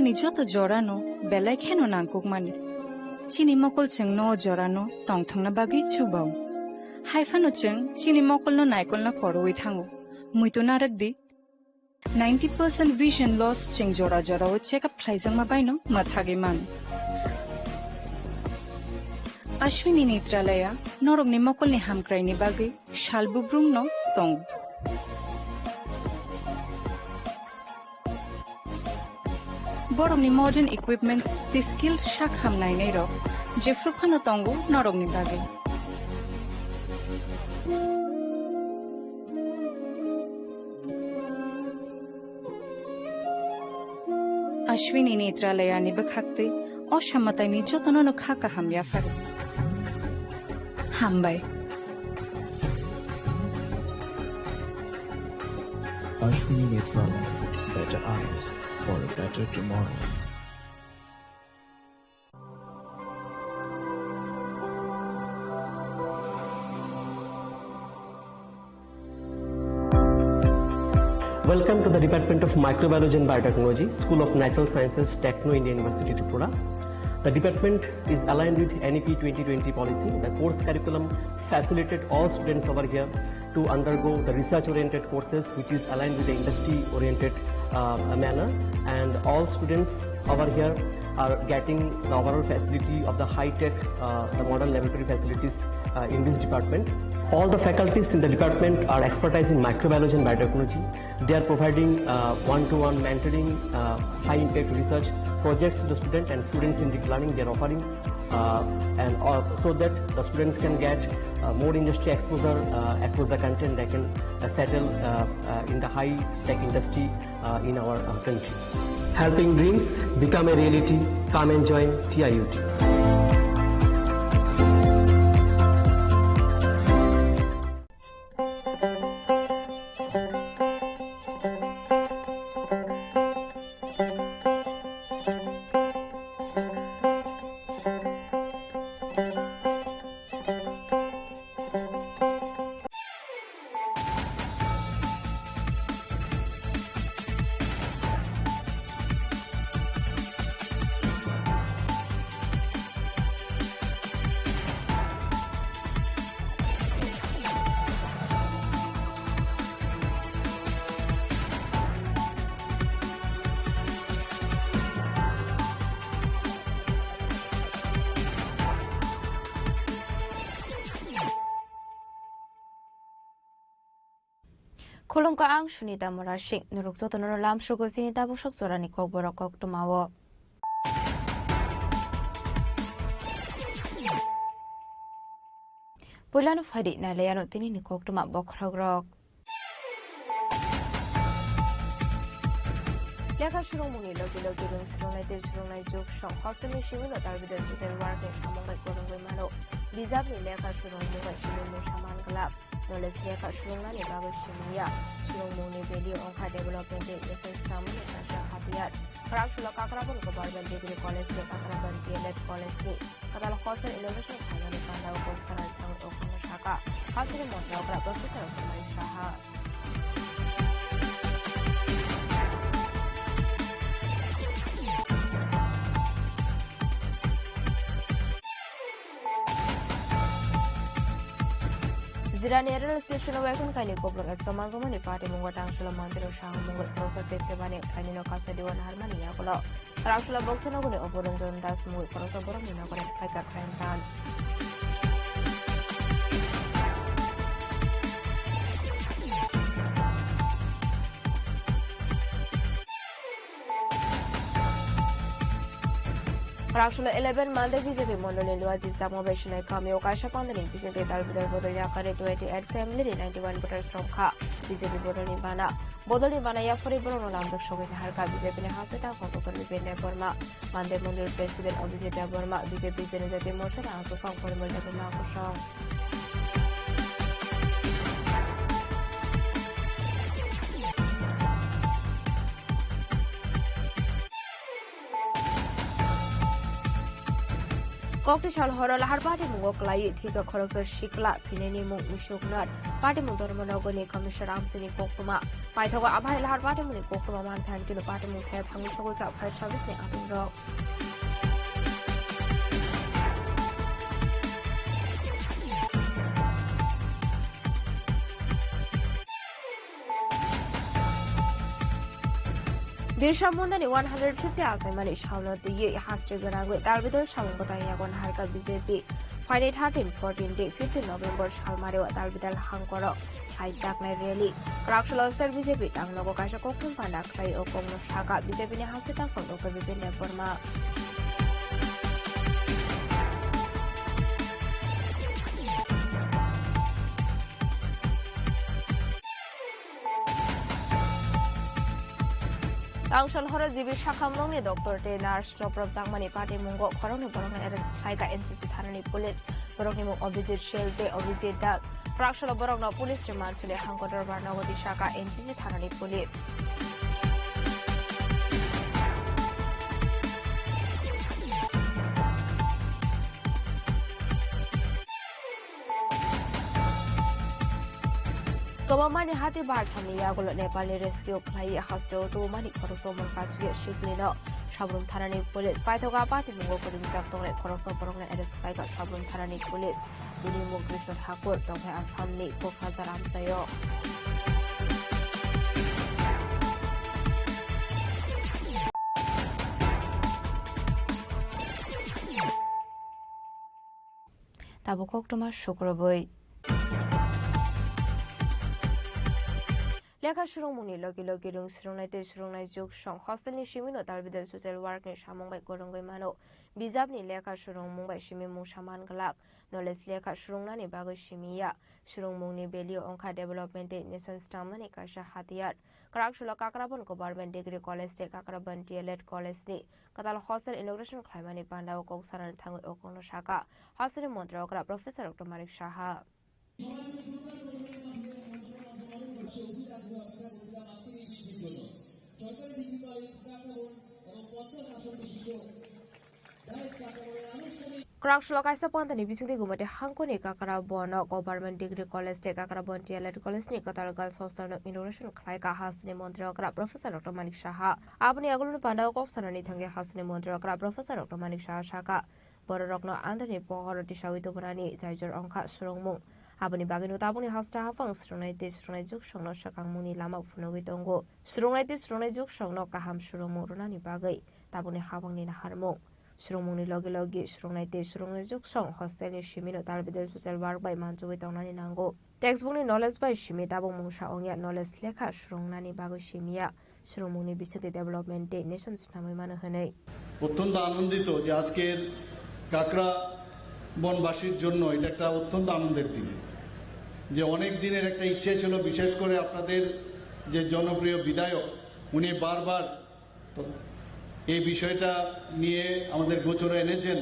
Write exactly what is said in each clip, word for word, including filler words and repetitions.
Joto jorano belai kheno nangkukmani. Chini mokol chwngno o jorano tongthokna bagwi chubao. Haiphano chwng chini mokolno naikolna korwi thango. Muitu narwkdi, ninety percent vision loss chwng jora jorao check up khlaijakma baino mwthagwi mano. Ashwini Netralaya norokni mokolni hamkraini bagwi sal bubrumno tongo. Borokni modern equipments tei skill sak ham nainairok jephru phano tongo norokni bagwi. Ashwini Netralayani bwkhaktwi o samataini jotono no kha kaham yapharo. Hambai. Ashwini Netralaya, better eyes for a better tomorrow. Welcome to the Department of Microbiology and Biotechnology, School of Natural Sciences, Techno India University, Tripura. The department is aligned with N E P twenty twenty policy. The course curriculum facilitated all students over here to undergo the research-oriented courses, which is aligned with the industry-oriented, uh, manner. And all students over here are getting the overall facility of the high-tech, uh, the modern laboratory facilities, uh, in this department. All the faculties in the department are expertise in microbiology and biotechnology. They are providing, uh, one-to-one mentoring, uh, high-impact research projects to the student and students-centric learning they are offering, uh, and, uh, so that the students can get, uh, more industry exposure, uh, across the country, and they can, uh, settle, uh, uh, in the high-tech industry, uh, in our, uh, country. Helping dreams become a reality. Come and join T I U T. Khulumkha, ang Sunita Murasing. Norok jotono lamsrogo chini tabuk sok jorani kokborok koktwmao. Puilano phaidi nailaiano tinini koktwma bokhorokrok. Lekha swrwngmungni logi logi rwng swrwngnai tei swrwngnai jwk song hostelni simi no darbidar teacher work ni samung bai kwrwngwi mano. Bijapni lekha swrwngmung bai simi mungsa man glak. Knowledge lekha swrwngnani bagwi simi ya. Swrwngmungni value wngkha development tei essence tangmani kaisa hatiyar. Khoroksa Kakraban Government Degree College tei Kakraban D L Ed College ni kwtal hostel inauguration khlainani panda o kok sanani thangwi o khoroksa sakha. Hasteni Montri Okra Professor Kumari Saha. Jirani railway station o waikon kainwi kuplung S K Mangumani patimungo tangsulo mantri o saha mungwi Professor Tesebani kainwino kasa diwan harmani yagulo. Rangsula Boksa nogoni Oboranjan Das mungwi khoroksa borokni nogori phaikha Crime Branch. Rangsula eleven Mande B J P mondolni Luaji Jamo bai sinai kamio kaisa pandani B J P dal bidal bodol yakari twenty eight family ni ninety one voters romkha. B J P bodolni bana Bodolni bana yaphori borokno lamjak sogwi naharkha B J P ni hasteni tangkhung doktor Bipin Debbarma, Mande Mondir President Abhijit Debbarma, B J P Janajati Morcha ni Angsukha Porimal Debbarma kosong. Kokti sal horo lahar patimungo kwlaiwi thwikha khoroksa sikla, thwinaini mung Misuk Nath. Patimung Dharmanagarni Commissioner Amsini koktwma. Paithago abai lahar patimungni koktwma mankha hinkhe patimung thaya thangwi sogwi kha fire service ni adongrok. Birsa Mundani one hundred fifty achaimani salno twiwi haste gwnangwi dalbidal samung bwtang yago naharkha B J P. Phainai thirteen, fourteen tei fifteen November salmario dalbidal hangkoro khlaijaknai rally. Kwraksalo star B J P tangnogo kaisa kokthum panda khlai o kokno sakha B J P ni haste tangkhung Doctor Bipin Debbarma. Tangsal horo G B Sakhamlongni doctor tei nurse chopropjakmani patimungo khoroknwi borokno arrest khlaikha N C C thanani police. Borokni mung Abhijit Shel tei Abhijit Das. Kwraksalo borokno police remand suli hangko dorbar nogo tisakha N C C thanani police. Kwbangmani hati bar thani yagulo Nepalni rescue khlai hasteo tubumani khoroksa mung kachiyo siklino Sabrum thanani police paithogo a patimungo kwrwngjak tongnai khoroksa borokno arrest khlaikha Sabrum thanani police. Bini mung Krishna Thakur, tongthai Assamni Kokhajar amchaio. Tabuk koktwma sukrubwi. Lekha swrwngmungni logi logi rwng swrwngnai tei swrwngnai juk song hostelni simino dalbidal social workni samung bai kwrwngwi mano. Bijapni lekha swrwngmung bai simi mungsa man glak. Knowledge lekha swrwngnani bagwi simi ya. Swrwngmungni value wngkha development tei nation swnamnani kaisa hatiyar. Kwraksalo Kakrabon Government Degree College tei Kakrabon D L Ed College ni kwtal hostel inauguration khlaimani pandao kok sanani thangwi o kokno sakha hostel ni montri okra Professor Doctor Manik Saha. Kwraksalo kaisa pantani bisingtwi Gumati hangkoni Kakrabon Government Degree College tei Kakrabon D L Ed College ni kwtal girls hostel no inauguration khlaikha hasteni montri okra Professor Doctor Manik Saha. Aboni aguluni pandao kok sanani thangwi hasteni montri okra Professor Doctor Manik Saha sakha, bororokno androni pohoro tisawi tubunani jaijor wngkha swrwngmung. Aboni bagwino tabukni hasta haphang swrwngnai tei swrwngnai juk songno swkangmungni lama phunugwi tongo. Swrwngnai tei swrwngnai juk songno kaham swrwngmung rwnani bagwi tabukni habangni naharmung. Swrwngmungni logi logi swrwngnai tei swrwngnai juk song hostelni simino dalbidal social work bai manchugwi tongnani nango. Textbookni knowledge bai simi tabuk mungsa wngya, knowledge lekha swrwngnani bagwi simiya. Swrwngmungni bisingtwi development tei nation swnamwi mano hwnwi. অত্যন্ত আনন্দিত যে আজকের কাকরাবনবাসীর জন্য এটা একটা অত্যন্ত আনন্দের দিন, যে অনেক দিনের একটা ইচ্ছে ছিল, বিশেষ করে আপনাদের যে জনপ্রিয় বিধায়ক, উনি বারবার তো এই বিষয়টা নিয়ে আমাদের গোচরে এনেছেন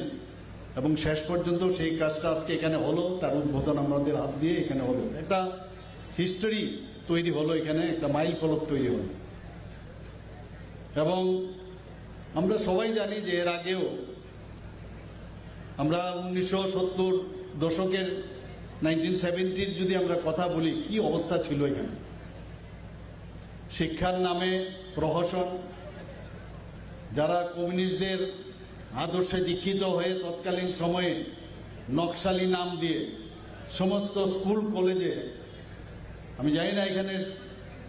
এবং শেষ পর্যন্ত সেই কাজটা আজকে এখানে হলো, তার উদ্বোধন আমাদের হাত দিয়ে এখানে হলো। একটা হিস্টোরি তৈরি হলো, এখানে একটা মাইল ফলক তৈরি হলো। এবং আমরা সবাই জানি যে এর আগেও আমরা উনিশশো সত্তর দশকের, নাইনটিন সেভেন্টির যদি আমরা কথা বলি, কি অবস্থা ছিল এখানে। শিক্ষার নামে প্রহসন, যারা কমিউনিস্টদের আদর্শে দীক্ষিত হয়ে তৎকালীন সময়ে নকশালি নাম দিয়ে সমস্ত স্কুল কলেজে, আমি জানি না এখানে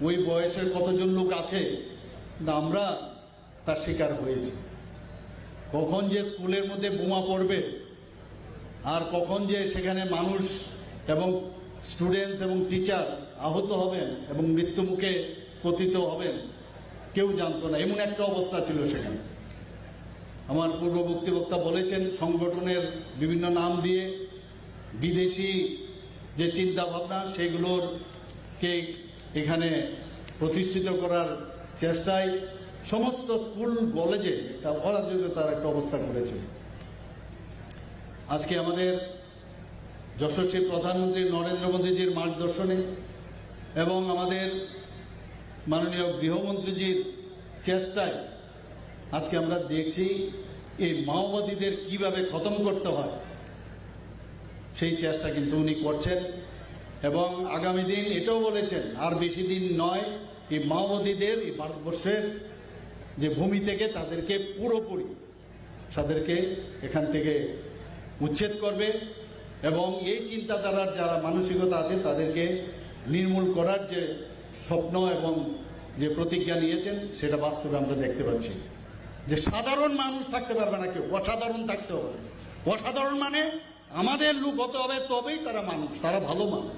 ওই বয়সের কতজন লোক আছে, কিন্তু আমরা তার শিকার হয়েছি। কখন যে স্কুলের মধ্যে বোমা পড়বে আর কখন যে সেখানে মানুষ এবং স্টুডেন্টস এবং টিচার আহত হবেন এবং মৃত্যুমুখে পতিত হবেন, কেউ জানতো না। এমন একটা অবস্থা ছিল সেখানে। আমার পূর্ববর্তী বক্তা বলেছেন, সংগঠনের বিভিন্ন নাম দিয়ে বিদেশি যে চিন্তা ভাবনা, সেগুলোর কে এখানে প্রতিষ্ঠিত করার চেষ্টায় সমস্ত স্কুল কলেজে একটা অরাজকতার একটা অবস্থা করেছে। আজকে আমাদের যশস্বী প্রধানমন্ত্রী নরেন্দ্র মোদীজির মার্গদর্শনে এবং আমাদের মাননীয় গৃহমন্ত্রীজির চেষ্টায় আজকে আমরা দেখছি এই মাওবাদীদের কিভাবে খতম করতে হয়, সেই চেষ্টা কিন্তু উনি করছেন। এবং আগামী দিন এটাও বলেছেন, আর বেশি দিন নয়, এই মাওবাদীদের এই ভারতবর্ষের যে ভূমি থেকে তাদেরকে পুরোপুরি তাদেরকে এখান থেকে উচ্ছেদ করবে এবং এই চিন্তাধারার যারা মানসিকতা আছে তাদেরকে নির্মূল করার যে স্বপ্ন এবং যে প্রতিজ্ঞা নিয়েছেন, সেটা বাস্তবে আমরা দেখতে পাচ্ছি যে সাধারণ মানুষ থাকতে পারবে না, কেউ অসাধারণ থাকতে হবে। অসাধারণ মানে আমাদের লোক হতে হবে, তবেই তারা মানুষ, তারা ভালো মানুষ।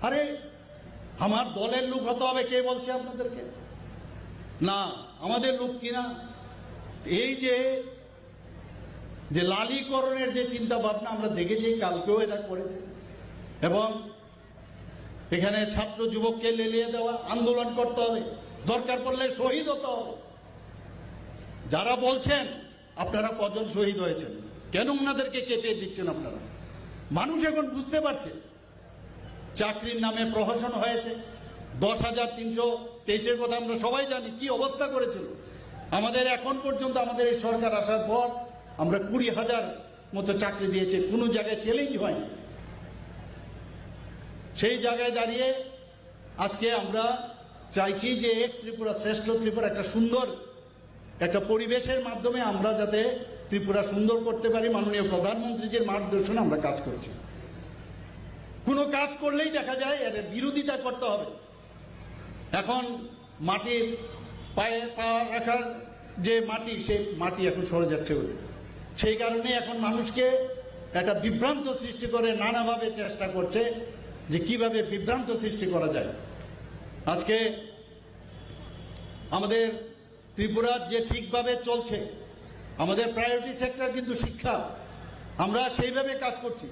আরে, আমার দলের লোক হতে হবে, কে বলছে আপনাদেরকে? না, আমাদের লোক কিনা? এই যে, যে লালীকরণের যে চিন্তা ভাবনা আমরা দেখেছি, কালকেও এটা করেছে, এবং এখানে ছাত্র যুবককে লেলিয়ে দেওয়া, আন্দোলন করতে হবে, দরকার পড়লে শহীদ হতে হবে। যারা বলছেন আপনারা কজন শহীদ হয়েছেন, কেন ওনাদেরকে কেঁপে দিচ্ছেন আপনারা? মানুষ এখন বুঝতে পারছে চাকরির নামে প্রহসন হয়েছে। দশ হাজার তিনশো তেইশের কথা আমরা সবাই জানি, কি অবস্থা করেছিল। আমাদের এখন পর্যন্ত, আমাদের এই সরকার আসার পর আমরা কুড়ি হাজার মতো চাকরি দিয়েছে, কোনো জায়গায় চ্যালেঞ্জ হয়নি। সেই জায়গায় দাঁড়িয়ে আজকে আমরা চাইছি যে এক ত্রিপুরা শ্রেষ্ঠ ত্রিপুরা, একটা সুন্দর একটা পরিবেশের মাধ্যমে আমরা যাতে ত্রিপুরা সুন্দর করতে পারি, মাননীয় প্রধানমন্ত্রীজির মার্গদর্শনে আমরা কাজ করছি। কোনো কাজ করলেই দেখা যায় এর বিরোধিতা করতে হবে। এখন মাটির পায়ে পা রাখার যে মাটি, সেই মাটি এখন সরে যাচ্ছে বলে, সেই কারণে এখন মানুষকে একটা বিভ্রান্ত সৃষ্টি করে নানাভাবে চেষ্টা করছে যে কিভাবে বিভ্রান্ত সৃষ্টি করা যায়। আজকে আমাদের ত্রিপুরার যে ঠিকভাবে চলছে, আমাদের প্রায়োরিটি সেক্টর কিন্তু শিক্ষা, আমরা সেইভাবে কাজ করছি।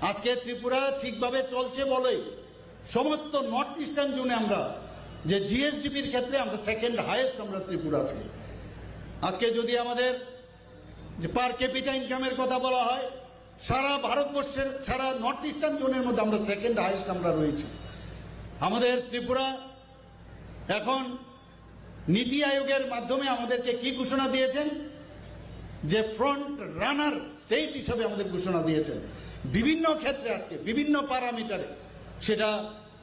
আজকে ত্রিপুরা ঠিকভাবে চলছে বলেই সমস্ত নর্থ ইস্টার্ন জোনে আমরা যে জিএসডিপির ক্ষেত্রে আমরা সেকেন্ড হায়েস্ট আমরা ত্রিপুরা আছি। আজকে যদি আমাদের যে পার ক্যাপিটা ইনকামের কথা বলা হয়, সারা ভারতবর্ষের, সারা নর্থ ইস্টার্ন জোনের মধ্যে আমরা সেকেন্ড হায়েস্ট আমরা রয়েছি। আমাদের ত্রিপুরা এখন নীতি আয়োগের মাধ্যমে আমাদেরকে কি ঘোষণা দিয়েছেন, যে ফ্রন্ট রানার স্টেট হিসাবে আমাদের ঘোষণা দিয়েছেন। বিভিন্ন ক্ষেত্রে আজকে বিভিন্ন প্যারামিটারে, সেটা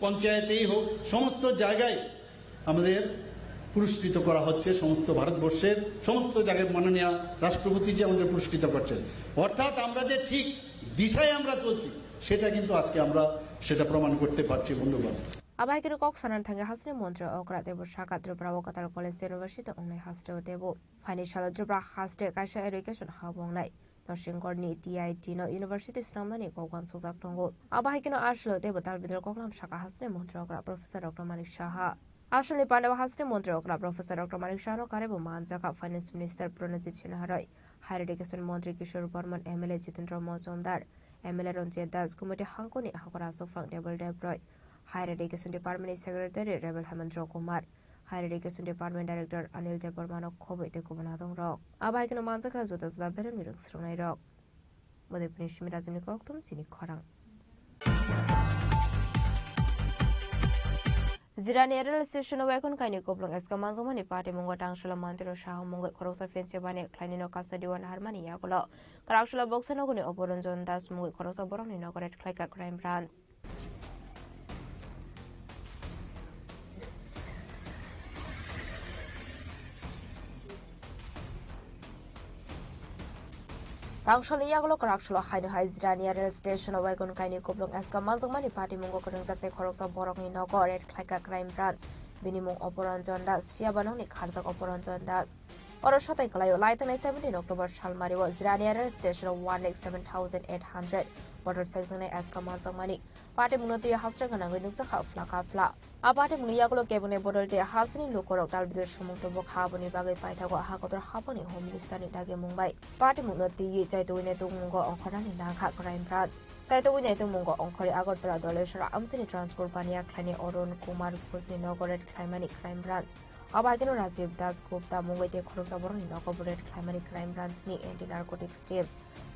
পঞ্চায়েতেই হোক, সমস্ত জায়গায় আমাদের পুরস্কৃত করা হচ্ছে। সমস্ত ভারতবর্ষের সমস্ত জায়গায় মাননীয় রাষ্ট্রপতি যে আমাদের পুরস্কৃত করছেন, অর্থাৎ আমরা যে ঠিক দিশায় আমরা চলছি, সেটা কিন্তু আজকে আমরা সেটা প্রমাণ করতে পারছি, বন্ধুগণ। Abai khe kok sanani thangwi hasteni montri okra teibo saka Tripura o Katar College University wngnai hasteo teibo phaini salo Tripura haste kaisa education hub wngnai Norsingkorni T I T no university swnamnani kok uansukjak tongo. Abo hai kheno aswlo teibo tal bidal koklam saka hasteni montri okra Professor Doctor Manik Saha. Aswlni pandao hasteni montri okra Professor Doctor Manik Saha no karaibo manjakha Finance Minister Pranajit Sinha roi, Higher Education Montri Kishore Borman, M L A Jitendra Majumdar, M L A Ranjit Das, Gumati hangkoni hakora aswk phang Debel Deb roi, Higher Education Department ni Secretary Rebel Hemendra Kumar, Higher Education Department Director Anil Debbarma no khobwi tei kubun adong rok. Abo hai kheno manjakha juda juda beremni rwng swrwngnai rok. Udaipurni Simi Rajuni kokthum chini khorang. Jirani rail station o waikon kaini kuplung S K manjakmani patimungo Tangsala Mantino Saha mungwi khoroksa phense bani khlainino Kasa Diwan Harmani yagulo Kwraksala Boksa nogoni Oporanjan Das mungwi khoroksa borokni nogo raid khlaikha Crime Branch. Tangsalni yagulo kwraksalo haino hai Jirania rail station o waikon kaini kuplung S K manjakmani patimungo kwrwngjak tei khoroksa borokni nogo raid khlaikha Crime Branch. Bini mung Oporanjan Das, phiya ba nokni kharjak Oporanjan Das. Oro sotai kwlaio, lai thangnai seventeen October salmario Jirania rail station o one lakh seven thousand eight hundred bottle phekjaknai S K manjakmani. Patimungno twi hasra gwnangwi nukjakha phla ka phla. A patimungni yagulo kebengni bodol tei hasteni lukurok tal bidal sumung tubukha, aboni bagwi paithago ha kotor haphangni Home Minister ni dagimung bai patimungno twiwi chaitugwi naitukmungo ongkhornani nangkha Crime Branch. Chaitugwi naitukmungo ongkhorwi Agartala Dolesora amchaini transport paniya khlainai Arun Kumar Ghosni nogo raid khlaimani Crime Branch. Abo hai kheno Rajiv Das Gupta mungwi tei khoroksa borokni nogo bo raid khlaimani Crime Branch ni Anti Narcotics Team.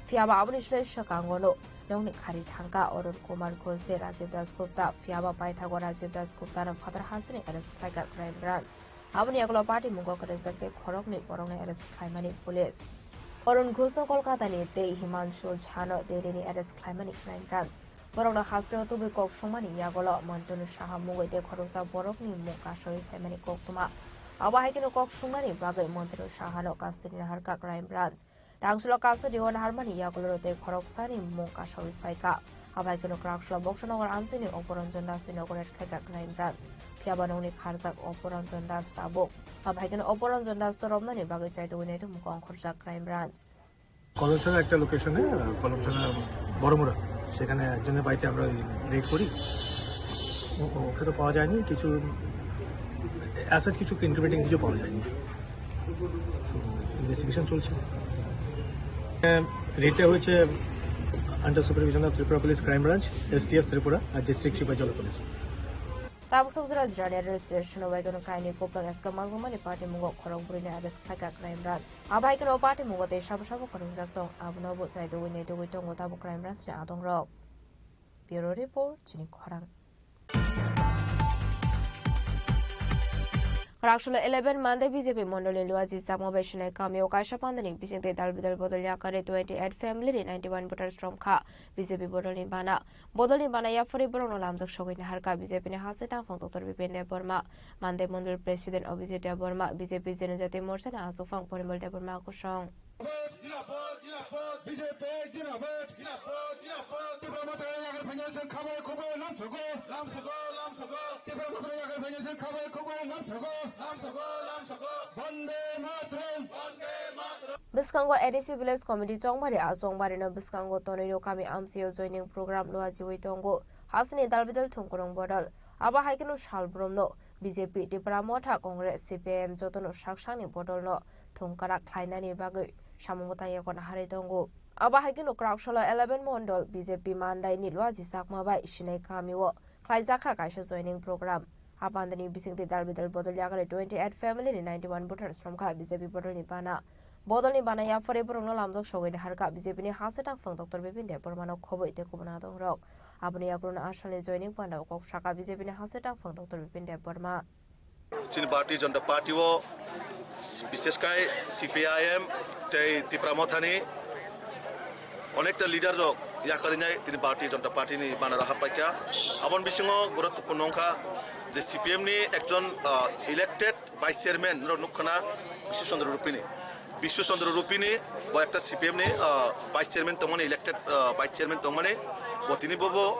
Phiya ba aboni slai swkango no nokni khari thangkha Arun Kumar Ghosh tei Rajiv Das Gupta. Phiya ba paithago Rajiv Das Gupta no phatar hasteni arrest khlaikha Crime Branch. Aboni yagulo patimungo kwrwngjak tei khoroknwi borokno arrest khlaimani police. Arun Ghoshno Kolkatani tei Himanshu Jhano Delhini arrest khlaimani Crime Branch. Borokno hasteo tubui kok songmani yagulo Mantanu Saha mungwi tei khoroksa borokni mung kasawi phaimani koktwma. Abo hai kheno kok songmani bagwi Mantanu Sahano custody naharkha Crime Branch. Tangsulo custody-o naharmani yagulo tei khoroksani mung kasawi phaikha. Abo hai kheno Kraksula Boksanagar amchaini Oporanjan Dasni nogo raid khaikha Crime Branch. Phiyaba nokni kharjak Oporanjan Das tabuk. Abo hai kheno Oporanjan Das torobnani bagwi chaitugwi naitukmung ongkhorjak Crime Branch. কলমছড়া একটা লোকেশনে, আহ, কলমছড়া বড়মুড়া, সেখানে একজনের বাড়িতে আমরা ওই রেড করি। ও-, ও-, ওকে তো পাওয়া যায়নি, কিছু অ্যাজ সাচ কিছু ইনক্রিমিনেটিং কিছু পাওয়া যায়নি। তো ইনভেস্টিগেশন চলছে। আহ, রেডটা হয়েছে under supervision of Tripura Police, Crime Branch, S T F Tripura আর district Sipahijala police. Tabuk sokjwra Jirani railway station-o bai kheno kainwi kwplwng S K Mangjukmani party mungo khorok bwrwini arrest khaikha Crime Branch. Abo hai kheno party mungo tei sabo sabo kwrwngjak tong, abono bo chaitugwi naitugwi tongo tabuk Crime Branch-ni adongrok. Bureau Report, Chini Khorang. Kraksula eleven Mande B J P mondolni Luaji Chakma bai Sinai kamio kaisa pandani bisingtwi dal bidal bodol yakarwi twenty eight family-ni ninety one voters romkha B J P bodolni bana. Bodolni bana yaphari borokno lamjak sogwi naharkha B J P ni haste tangphang Doctor Bipin Debbarma, Mande Mondol President Abhijit Debbarma, B J P Janajati Morcha ni achukphang Porimal Debbarma kosong. Jinabad, jinabad, B J P jinabad, jinabad, jinabad. Tipra Motha yakar phaiya chwng khabai khubui lamsogo, lamsogo, lamsogo. Tipra Motha yakar phaiya chwng khabai khubui lamsogo, lamsogo, lamsogo. Bande Mataram, Bande Mataram. Bwskango A D C Village Committee Chongbari, a Chongbarino bwskango tonwi no kami amchaio joining program luajiwi tongo. Hasteni dal bidal thwngkwrwng bodol. Abo hai kheno sal bromno B J P, Tipra Motha, Congress, C P I M jotono sak sakni bodolno thwngkwrak khlainani bagwi samung mwtai yakarna harwi tongo. Abo hai kheno Kraksolo eleven Mondol B J P mandaini Luaji Chakma bai Sinai kamio khlaijakha kaisa joining program. A pandani bisingtwi dal bidal bodol yakarwi twenty eight family-ni ninety one voters romkha B J P bodolni bana. Bodolni bana yaphari borokno lamjak sogwi naharkha B J P ni haste tangphang Doctor Bipin Debbarmano khobwi tei kubun adongrok. Aboni yagulono asalni joining pandao kok sakha B J P ni haste tangphang Doctor Bipin Debbarma. Chini Bharatiya Janata Party o, bishesh kai C P I M tei Tipra Mothani onekta leader rok yakarinai tini Bharatiya Janata Party ni banaro happaikha. Aboni bisingo guruttwpurno wngkha je C P M ni ekjon, ah, elected vice chairman rok nukkhana Bishu Chandra Rupini. Bishu Chandra Rupini bo ekta C P M ni, ah, vice chairman tongmani, elected, ah, vice chairman tongmani. Bo tini bobo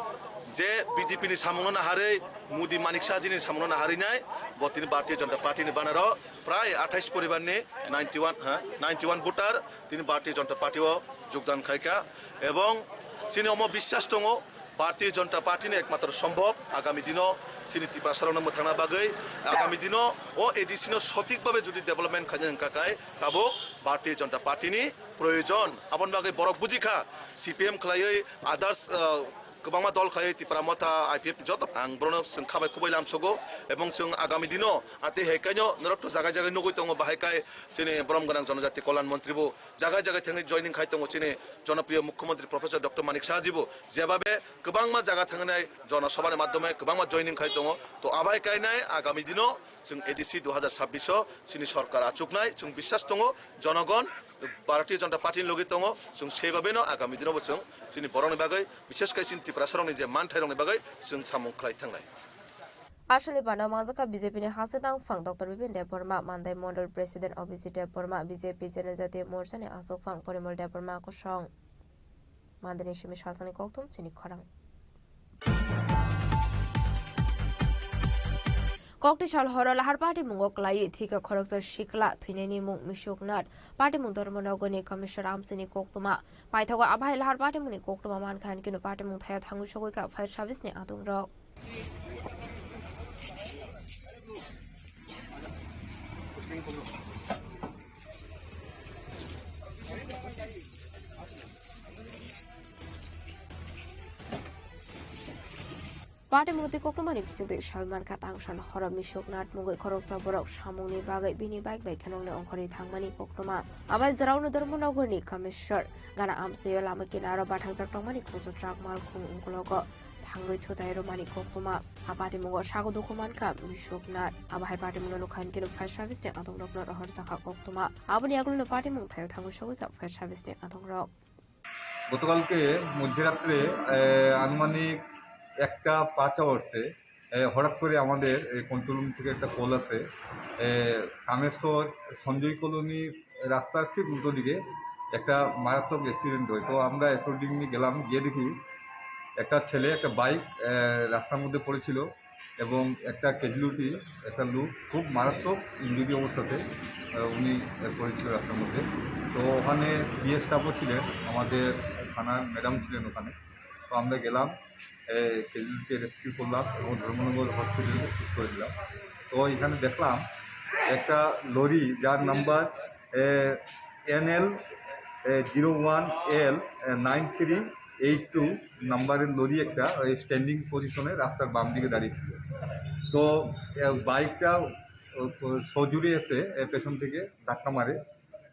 je B J P ni samungno naharwi, Modi Manik Shahji ni samungno naharwi nai, bo tini Bharatiya Janata Party ni banaro prai athais poribar ni ninety one, ha, ninety one voter tini Bharatiya Janata Party o jogdan khaikha. Ebong chini omo biswas tongo, Bharatiya Janata Party ni ekmatro sombhob agami dino chini Tiprasa rokno mwthangna bagwi, agami dino o A D C no sothik bhabe jodi development khaina wngkha kai, tabuk Bharatiya Janata Party ni proyojon. Aboni bagwi borok bujikha, C P M khlaiwi others, ah, kwbangma dol khlaiwi Tipra Motha, I P F T joto ang borokno chwng khabai khubui lamsogo, ebong chwng agami dino atwi hai kaino norok to jagai jagai nugui tongo, bahai kai chini borom gwnang Jonojati Kolyan Montri bo jagai jagai thangwi joining khai tongo chini jonopriyo Mukhyamantri Professor Doctor Manik Saha ji bo, jebabe kwbangma jaga thangnai jonosabha ni madhyome kwbangma joining khai tongo. To abai kainai agami dino chwng A D C dui hazar chabbish o chini sorkar achuknai, chwng biswas tongo, jonogon Bharatiya Janata Party ni logi tongo, chwng sebabeno agami dino bo chwng chini borokni bagwi, bishesh kai chini Tiprasa rokni je manthai rokni bagwi chwng samung khlai thangnai. Aswkni bana manjakha B J P ni haste tangphang Doctor Bipin Debbarma, Mandai Mondol President Abhijit Debbarma, B J P Janajati Morcha ni achukphang Porimal Debbarma kosong. Mandani simi salsani kokthum chini khorang. Kokti sal horo lahar party mungo kwlaiwi thika khoroksa sikla thwinani mung Misuk Nath. Party mung Dharmanagarni Commissioner amsini koktwma. Paithago abai lahar party mungni koktwma mankha, hinkhe no party mung thaya thangwi sogwi kha fire service ni adungrok. Party mungtwi koktwmani bisingtwi sawi mankha, tangsan horo Misuk Nath mungwi khoroksa borok samungni bagwi bini bike bai khenokni ongkhorwi thangmani koktwma. Abai jorao no Dharmanagarni Commissioner gana amchaio lama kinaro bathangjak tongmani khoroksa truck malkhung ungkologo. thangwi thutai rwmani koktwma. A patimungo sago dukhu mankha Bishwanath. Abo hai patimungno nukha hinkhe fire service ni adongrokno rohorjakha koktwma. Aboni yagulono patimung thaio thangwi sogwikha fire service ni adongrok. গতকালকে মধ্যরাত্রে, আহ, আনুমানিক একটা পাঁচ আওয়ার্সে, আহ, হঠাৎ করে আমাদের এই কন্ট্রোল রুম থেকে একটা কল আসে। আহ, কামেশ্বর সঞ্জয় কলোনি রাস্তার ঠিক উল্টো দিকে একটা মারাত্মক অ্যাক্সিডেন্ট হয়। তো আমরা অ্যাকর্ডিংলি গেলাম, গিয়ে দেখি একটা ছেলে একটা বাইক, আহ, রাস্তার মধ্যে পড়েছিল এবং একটা ক্যাজুয়ালিটি, একটা লোক খুব মারাত্মক ইনজুরি অবস্থাতে, আহ, উনি, আহ, পড়েছিল রাস্তার মধ্যে। তো ওখানে পিএ স্টাফও ছিলেন, আমাদের থানার ম্যাডাম ছিলেন ওখানে। তো আমরা গেলাম, আহ, ক্যাজুয়ালিটি রেস্কিউ করলাম এবং ধর্মনগর হসপিটালে শিফট করে দিলাম। তো এখানে দেখলাম একটা লরি, যার নাম্বার, আহ, এনএল, আহ, zero one L nine three eight two নাম্বারের লরি একটা ওই স্ট্যান্ডিং পজিশনে রাস্তার বাম দিকে দাঁড়িয়ে ছিল। তো, আহ, বাইকটা, আহ, সজোরে এসে, আহ, পেছন থেকে ধাক্কা মারে,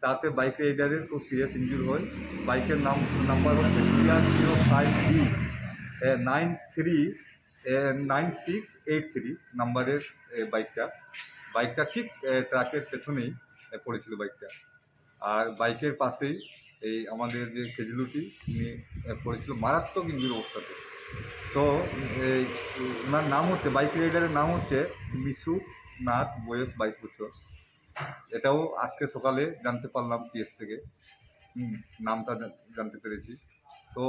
তাতে বাইক রাইডারের খুব সিরিয়াস ইনজুর হয়। বাইকের নাম, নাম্বার হচ্ছে TR zero five B nine three nine six eight three নাম্বারের, এ, বাইকটা। বাইকটা ঠিক, এ, ট্রাকের পেছনেই, এ, পড়েছিল বাইকটা। আর বাইকের পাশেই এই আমাদের যে ক্যাজুয়ালিটি, উনি, এ, পড়েছিল মারাত্মক ইনজুরি অবস্থাতে। তো এই ওনার নাম হচ্ছে, বাইক রাইডারের নাম হচ্ছে মিশুক নাথ, বয়স বাইশ বছর। এটাও আজকে সকালে জানতে পারলাম পিএস থেকে। হুম, নামটা জা-, জানতে পেরেছি। তো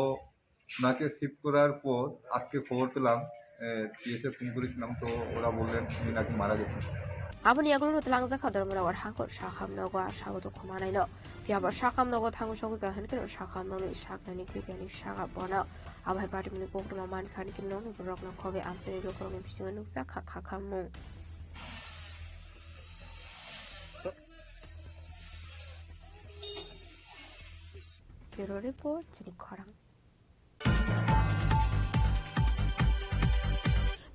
ওনাকে শিফট করার পর আজকে খবর পেলাম, এ, পিএসএ ফোন করেছিলাম, তো ওরা বললেন উনি নাকি মারা গেছেন। Aboni yagulo twlangjak kha Dharmanagar hangkor Sakham nogo a sago dukhu manaino. Phiya bo Sakham nogo thangwi sogwi kha hinkhe Sakham nogni saknani thwikani saka bono. Abo hai patimungni koktwma mankha hinkhe nokni borokno khobwi amchaini lukurokni bisingo nukjak kha kha khamung. Bureau Report, chini khorang.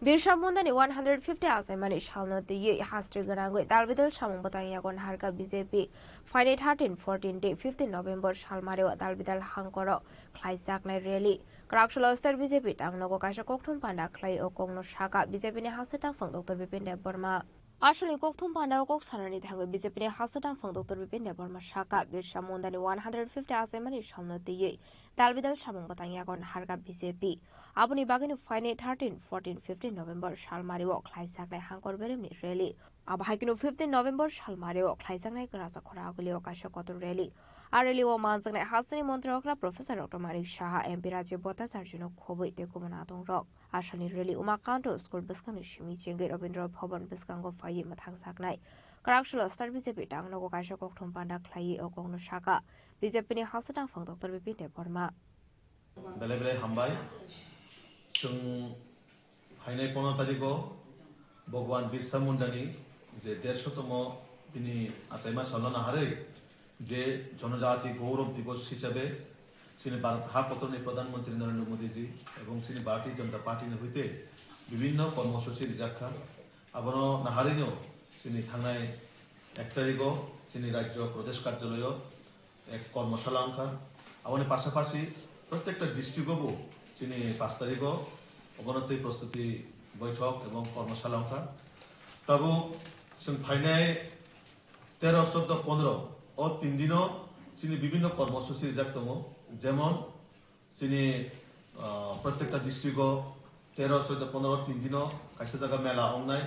Birsa Mundani one hundred fifty achaimani salno twiwi hastri gwnangwi dalbidal samung bwtang yago naharkha B J P. Phainai thirteen, fourteen tei fifteen November salmario dalbidal hangkoro khlaijaknai rally. Kwraksalo star B J P tangnogo kaisa kokthum panda khlai o kokno sakha B J P ni haste tangphang Doctor Bipin Debbarma. Asolni kokthum panda o kok sanani thangwi B J P ni haste tangphang Doctor Bipin Debbarma sakha, Birsa Mundani one hundred fifty achaimani salno twiwi dalbidal samung bwtang yago naharkha B J P. Aboni bagwino phainai thirteen, fourteen, fifteen November salmario khlaijaknai hangkor beremni rally. Abo hai kheno fifteen November salmario khlaijaknai Kwrajak Khora Agulio kaisa kotor rally. A rally o manjaknai hasteni montri okra Professor Doctor Manik Saha, M P Rajiv Bhattacharjino khobwi tei kubun adongrok. Asalni rally Umakanto School bwskangni simi chengwi Rabindra Bhavan bwskango phaiwi mwthangjaknai. Kwraksalo star B J P tangnogo kaisa kokthum panda khlaiwi o kokno sakha B J P ni haste tangphang Doctor Bipin Debbarma. Belai belai hambai. Chwng phainai pono tarikh o Bhagwan Birsa Mundani je dershotomo bini achaima salno naharwi je Jonojati Gaurav Divas hisabe chini Bharat ha kotorni Pradhan Mantri Narendra Modi ji ebong chini Bharatiya Janata Party ni hoite bibhinno kormosuchi rijak kha. Abono naharwino chini thangnai ek tarikh o chini rajyo Pradesh Karjalayo ek kormoshala wngkha. Aboni pasapasi prottekta district o bo chini pash tarikh o obono tei prostuti boithok ebong kormoshala wngkha. Tabuk chwng phainai tero, choddo, pondro o tin dino chini bibhinno kormosuchi rijak tongo, jemon chini, ah, prottekta district o tero, choddo, pondro tin dino kaisa jaga mela wngnai,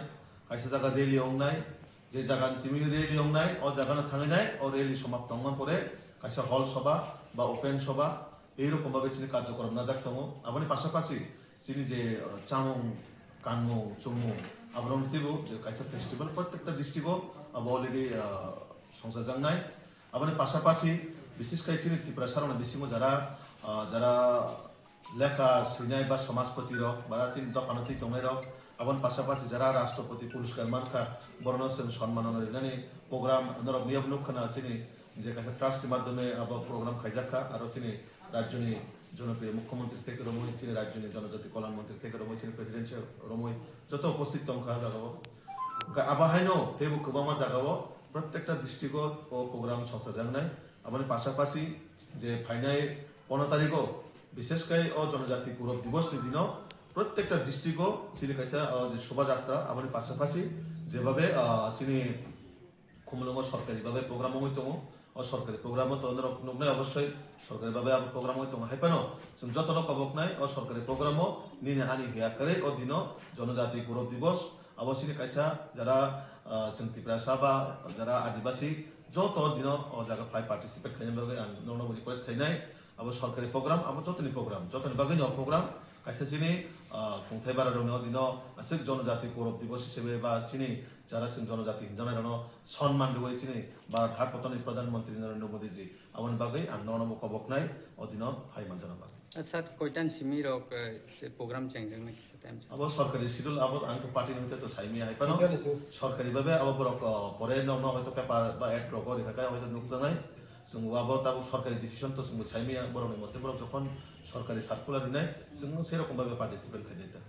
kaisa jaga rally wngnai, je jaga ni simi rally wngnai, o jaga no thangwi nai, o rally somapto wngma pore kaisa hall soba ba open soba, ei rokom babe chini karjokorom najak tongo. Aboni pasapasi chini je, ah, chamung, kanmung, chumung, aborok teibo je kaisa festival prottekta district o abo already, ah, songchajaknai. Aboni pasapasi, bises khai chini Tiprasa rokni bisingo jara, ah, jara lekha swinai ba samajpati rok, ba chini dokano twi tongnai rok, aboni pasapasi jara Rashtrapati Puraskar mankha, borokno chwng sonmano rinani program norok miyok nukha na chini je kaisa trust ni madhyome abo program khaijakha, aro chini rajyoni jonopriyo mukhyamantri theke romwi, chini rajyoni jonojati kolyan mantri theke romwi, chini president se romwi joto uposthit tongkha jagao. Hwnkhe abo haino teibo kwbangma jagao prottekta district o o program songchajaknai. Aboni pasapasi je phainai pono tarikh o, bises khai o Jonojati Gaurav Divas ni dino Prottekta district o chini kaisa, ah, je sobha jatra, aboni pasapasi jebhabe, ah, chini Khumulwngo sorkari babe program wngwi tongo. O sorkari program o to norok nuknai, obossoi sorkari babe abo program wngwi tongo. Hai phano chwng jotono koboknai o sorkari program o nini ani hiya kwrwi o dino Jonojati Gourob Divos. Abo chini kaisa jara, ah, chwng Tiprasa ba jara Adibasi joto dino o jaga phai participate khaina bagwi ang nokno request khainai. Abo sorkari program, abo jotoni program, jotoni bagwino program, kaisa chini, ah, kungthai bara rokno dino aswk Jonojati Gourob Divos hisabe ba chini jara chwng Jonojati hinjaknai rokno sonman rwui chini Bharat hakotoni Pradhan Mantri Narendra Modi ji, aboni bagwi ang nono bo koboknai o dino phai manjana bagwi. Sir, koitan simi rok, eh, se program chengjaknai kisa time sa. Abo sorkari schedule, abo ang to party ni hwnkhe to saimaya hai phano. Sorkari babe abo borok, ah, pore nokno hoito paper ba ad rok o rikha khe hoito nukjaknai. Chwng abo tabuk sorkari decision to chwngbo saimaya, borokni mote borok jokhon sorkari circular rinai, chwng sei rokom bhabe participate khainai ta.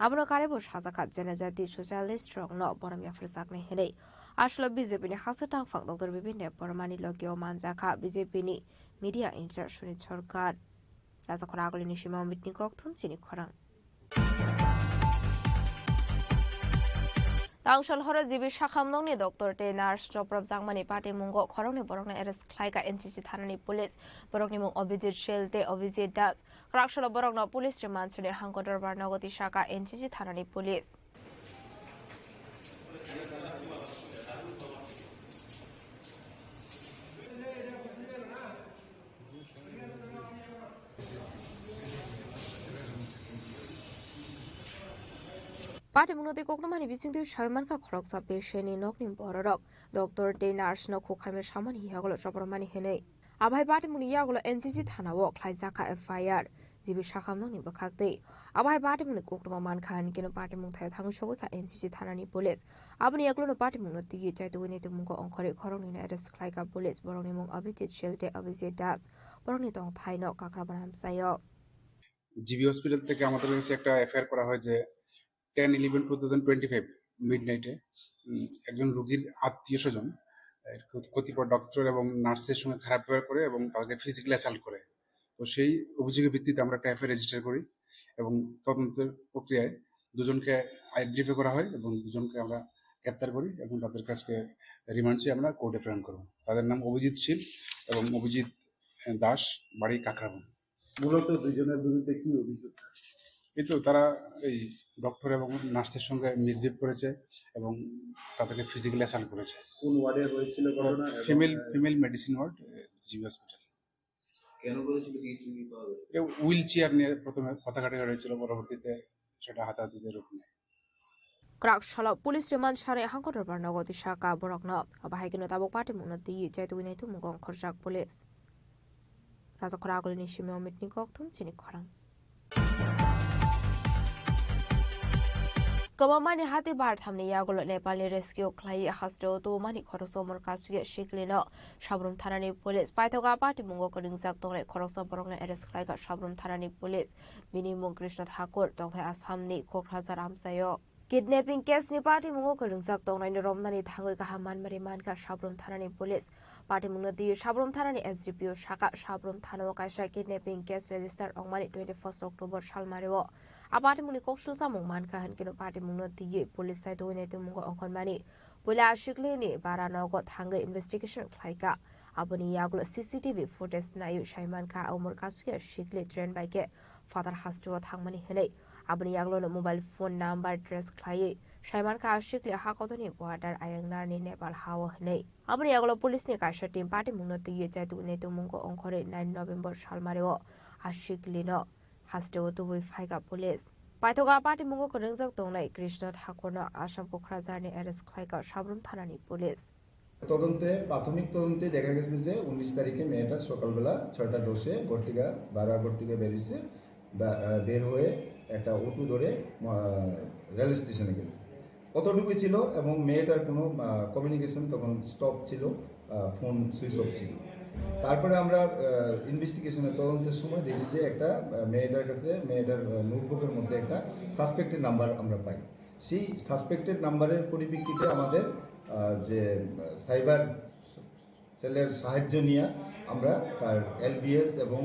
Abono karwibo sajakha, Janajati socialist rokno borom yapharjaknai hinwi. Aswkno B J P ni haksa tangphang Doctor Bipin Debbarmani logio manjakha B J P ni media in charge Sunil Sarkar. Rajakhor Agulini simi Amit ni kokthum chini khorang. Tangshal horo G B Sakhamnokni doctor tei nurse choprop jakmani patimungo khoroknwi borokno arrest khlaikha N C C thanani police. Borokni mung Abhijit Shil tei Abhijit Das. Kwraksalo borokno police remand suni Hangko Dorbar nogo tisakha N C C thanani police. Patimungno tei kokrwmani bisingtwi sawi mankha khoroksa patientni nokni bororok doctor tei nurse-no khuk khaima samani yagulo choprwmani hinwi. Abohai patimungni yagulo N C C thanao khlaijakha F I R, G B Sakhamnokni bwkhaktwi. Abohai patimungni kokrwma mankha hinkhe patimung thaio thangwi sogwi kha N C C thanani police. Aboni yagulono patimungno twiwi chaitugwi naitukmungo ongkhorwi khoroknwino arrest khlaikha police, borokni mung Abhijit Shil tei Abhijit Das. Borokni tongthaino Kakrabana amchaio. GB hospital থেকে আমাদের কাছে একটা FIR করা হয় যে ten eleven two thousand twenty five mid নাইটে একজন রোগীর আত্মীয় স্বজন কতিপয় ডক্টর এবং নার্সের সঙ্গে খারাপ ব্যবহার করে এবং তাদেরকে ফিজিক্যালি অ্যাসল্ট করে। তো সেই অভিযোগের ভিত্তিতে আমরা একটা এফআইআর রেজিস্টার করি এবং তদন্তের প্রক্রিয়ায় দুজনকে আইডেন্টিফাই করা হয় এবং দুজনকে আমরা গ্রেপ্তার করি এবং তাদের কাছে রিমান্ড চেয়ে আমরা কোর্টে প্রেরণ করব। তাদের নাম অভিজিৎ শীল এবং অভিজিৎ দাস, বাড়ি কাকরাবন। মূলত দুজনের বিরুদ্ধে কি অভিযোগ? এই তো তারা এই ডক্টর এবং নার্সের সঙ্গে মিসবিহেভ করেছে এবং তাদেরকে ফিজিক্যালি অ্যাসল্ট করেছে। কোন ওয়ার্ডে হয়েছিল ঘটনা এবং, ফিমেল, আহ, female medicine ward, GB hospital. কেন করেছিল কিছু কি পাওয়া গেছে? এ হুইল চেয়ার নিয়ে প্রথমে কথা কাটাকাটি হয়েছিল, পরবর্তীতে সেটা হাতাহাতিতে রূপ নেয়। Kwrak salo police remand sari Hangko Dorbar nogo tisakha borokno. Abo hai kheno tabuk patimungno twiwi chaitugwi naitukmungo ongkhorjak police. Rajakhor Agulini simi Amit ni kokthum chini khorang. Kwbangmani hati barthamni yagulo Nepalni rescue khlaiwi hasteo tubumani khoroksa umor kasugya siklino Sabrum thanani police. Paithoka patimungo kwrwngjak tongnai khoroksa borokno arrest khlaikha Sabrum thanani police. Bini mung Krishna Thakur, tongthai Assamni Kokrajhar amchaio. Kidnapping case ni patimungo kwrwngjak tongnaino romnani thangwi kaham manmari mankha Sabrum thanani police. Patimungno twiwi Sabrum thanani S D P O sakha, Sabrum thanao kaisa kidnapping case register wngmani twenty first October salmario. A patimungni kok swlchamung mankha hinkhe no patimungno twiwi police saitugwi naitukmungo ongkhormani. Puila a siklini bara nogo thangwi investigation khlaikha. Aboni yagulo C C T V footage naiwi saimankha, a umor kasugya sikli train bai khe phatar hasteo thangmani hinwi. Aboni yagulono mobile phone number trace khlaiwi saimankha, a sikli hakotoni border ayangnarni Nepal hao hinwi. Aboni yagulo police ni kaisa team patimungno twiwi chaitugwi naitukmungo ongkhorwi nine November salmario a siklino hasteo tubui phaikha police. Paithoka patimungo kwrwngjak tongnai Krishna Thakurno Assam Kokrajharni arrest khlaikha Sabrum thanani police. তদন্তে, প্রাথমিক তদন্তে দেখা গেছে যে উনিশ তারিখে মেয়েটা সকালবেলা ছয়টা দশে ঘর থেকে, বারা ঘর থেকে বেরিয়েছে, বা, আহ, বের হয়ে একটা অটো ধরে, আহ, রেল স্টেশনে গেছে। অতটুকুই ছিল এবং মেয়েটার কোনো, আহ, কমিউনিকেশন তখন স্টপ ছিল, আহ, ফোন সুইচ অফ ছিল। তারপরে আমরা, আহ, ইনভেস্টিগেশনের তদন্তের সময় দেখি যে একটা, আহ, মেয়েটার কাছে, মেয়েটার, আহ, নোটবুকের মধ্যে একটা সাসপেক্টেড নাম্বার আমরা পাই। সেই সাসপেক্টেড নাম্বারের পরিপ্রেক্ষিতে আমাদের, আহ, যে, আহ, সাইবার সেলের সাহায্য নিয়ে আমরা তার এলবিএস এবং,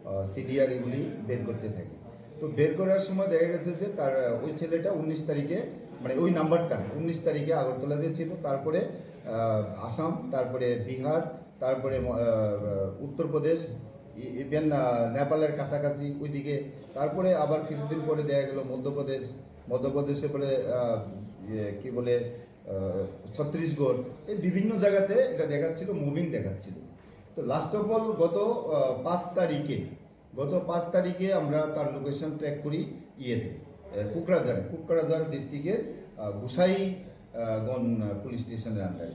আহ, সিডিআর এগুলি বের করতে থাকি। তো বের করার সময় দেখা গেছে যে তার, আহ, ওই ছেলেটা উনিশ তারিখে, মানে ওই নাম্বারটা উনিশ তারিখে আগরতলাতে ছিল, তারপরে, আহ, আসাম, তারপরে বিহার, তারপরে ম-, আহ, উত্তরপ্রদেশ, ই-, even, আহ, নেপালের কাছাকাছি ওইদিকে, তারপরে আবার কিছুদিন পরে দেখা গেল মধ্যপ্রদেশ, মধ্যপ্রদেশে পরে, আহ, ইয়ে, কি বলে, আহ, ছত্তিশগড়, এই বিভিন্ন জায়গাতে এটা দেখাচ্ছিল, মুভিং দেখাচ্ছিল। তো লাস্ট অফ অল গত, আহ, পাঁচ তারিখে, গত পাঁচ তারিখে আমরা তার লোকেশন ট্র্যাক করি ইয়েতে, আহ, কোকরাঝারে, কোকরাঝার ডিস্ট্রিক্টের, আহ, গোসাই, আহ, গঞ্জ পুলিশ স্টেশনের আন্ডারে।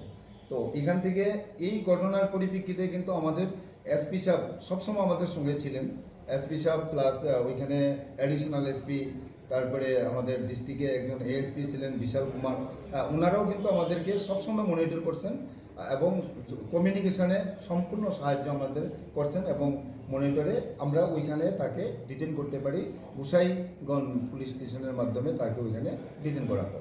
তো এখান থেকে এই ঘটনার পরিপ্রেক্ষিতে কিন্তু আমাদের এসপি সাহেব সবসময় আমাদের সঙ্গে ছিলেন। এসপি সাহেব প্লাস, আহ, ওইখানে অ্যাডিশনাল এসপি, তারপরে আমাদের ডিস্ট্রিক্টে একজন এএসপি ছিলেন বিশাল কুমার, আহ, ওনারাও কিন্তু আমাদেরকে সবসময় মনিটর করছেন, আহ, এবং কমিউনিকেশনে সম্পূর্ণ সাহায্য আমাদের করছেন এবং মনিটরে আমরা ওইখানে তাকে ডিটেইন করতে পারি। গোসাইগঞ্জ পুলিশ স্টেশনের মাধ্যমে তাকে ওইখানে ডিটেইন করা হয়।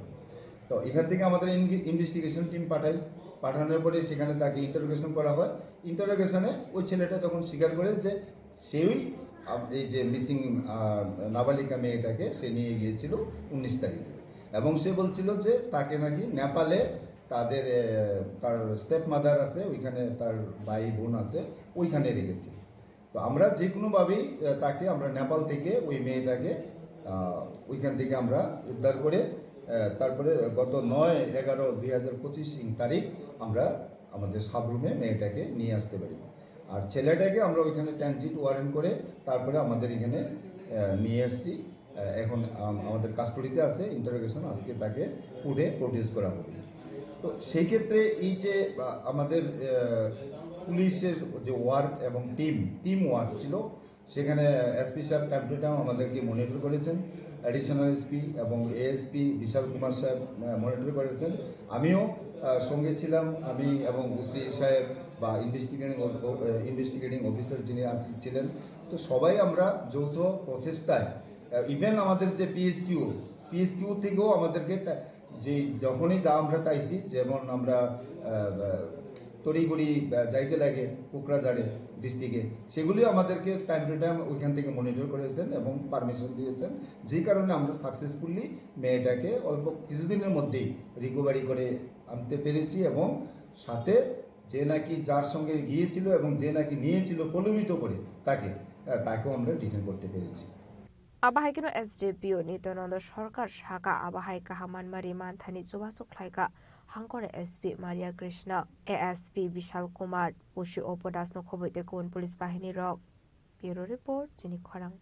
তো এখান থেকে আমাদের ইনভে-, ইনভেস্টিগেশন টিম পাঠাই, পাঠানোর পরে সেখানে তাকে ইন্টারোগেশন করা হয়। ইন্টারোগেশনে ওই ছেলেটা তখন স্বীকার করে যে সেই, আম, এই যে মিসিং, আহ, নাবালিকা মেয়েটাকে সে নিয়ে গিয়েছিল উনিশ তারিখে, এবং সে বলছিল যে তাকে নাকি নেপালে তাদের, আহ, তার স্টেপ মাদার আছে, ওইখানে তার ভাই বোন আছে, ওইখানে রেখেছে। তো আমরা যে কোনোভাবেই, আহ, তাকে আমরা নেপাল থেকে ওই মেয়েটাকে, আহ, ওইখান থেকে আমরা উদ্ধার করে, আহ, তারপরে গত নয় এগারো দুই হাজার পঁচিশ ইং তারিখ আমরা আমাদের সাবরুমে মেয়েটাকে নিয়ে আসতে পারি। আর ছেলেটাকে আমরা ওইখানে ট্রানজিট ওয়ারেন্ট করে তারপরে আমাদের এখানে, আহ, নিয়ে আসছি। আহ, এখন আম-, আমাদের কাস্টডিতে আছে, ইন্টারোগেশন, আজকে তাকে কোর্টে প্রডিউস করা হবে। তো সেই ক্ষেত্রে এই যে, আহ, আমাদের, আহ, পুলিশের যে ওয়ার্ক এবং টিম, টিম ওয়ার্ক ছিল, সেখানে এসপি সাহেব টাইম টু টাইম আমাদেরকে মনিটর করেছেন, অ্যাডিশনাল এসপি এবং এএসপি বিশাল কুমার সাহেব, আহ, মনিটর করেছেন। আমিও, আহ, সঙ্গে ছিলাম, আমি এবং ওসি সাহেব বা investigating off-, off-, uh, investigating officer যিনি আছেন, ছিলেন। তো সবাই আমরা যৌথ প্রচেষ্টায়, আহ, ইভেন আমাদের যে পিএসকিউ, পিএসকিউ থেকেও আমাদেরকে টা-, যে যখনই যা আমরা চাইছি, যেমন আমরা, আহ, আহ, তড়িঘড়ি, আহ, যাইতে লাগে কোকরাঝাড়ে ডিস্ট্রিক্টে, সেগুলিও আমাদেরকে টাইম টু টাইম ওইখান থেকে মনিটর করেছেন এবং পারমিশন দিয়েছেন, যে কারণে আমরা সাকসেসফুলি মেয়েটাকে অল্প কিছুদিনের মধ্যেই রিকভারি করে আনতে পেরেছি এবং সাথে যে নাকি যার সঙ্গে গিয়েছিল এবং যে নাকি নিয়েছিল প্রলোভিত করে তাকে, আহ, তাকেও আমরা ডিটেইন করতে পেরেছি। Abo hai kheno S D P O ni Tonando Sorkar saka abo hai kaham manmari manthani chubachu khlaikha Hangkora S P Maria Krishna, A S P Bishal Kumar, O C Opo Das no khoboi tei kubun police bahini rok. Bureau Report, Chini Khorang.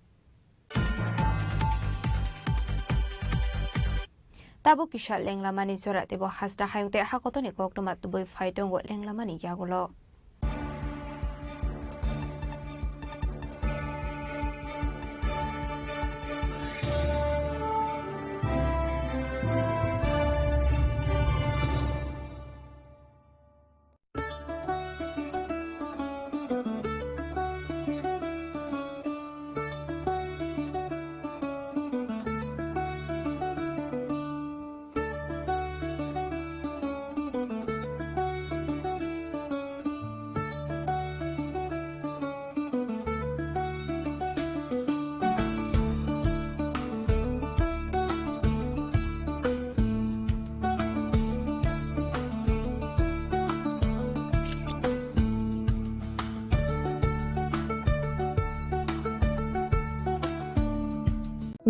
Tabuk kisa lenglamani jora teibo hasta hayung tei hakotoni koktwma tubui phai tongo lenglamani yagulo.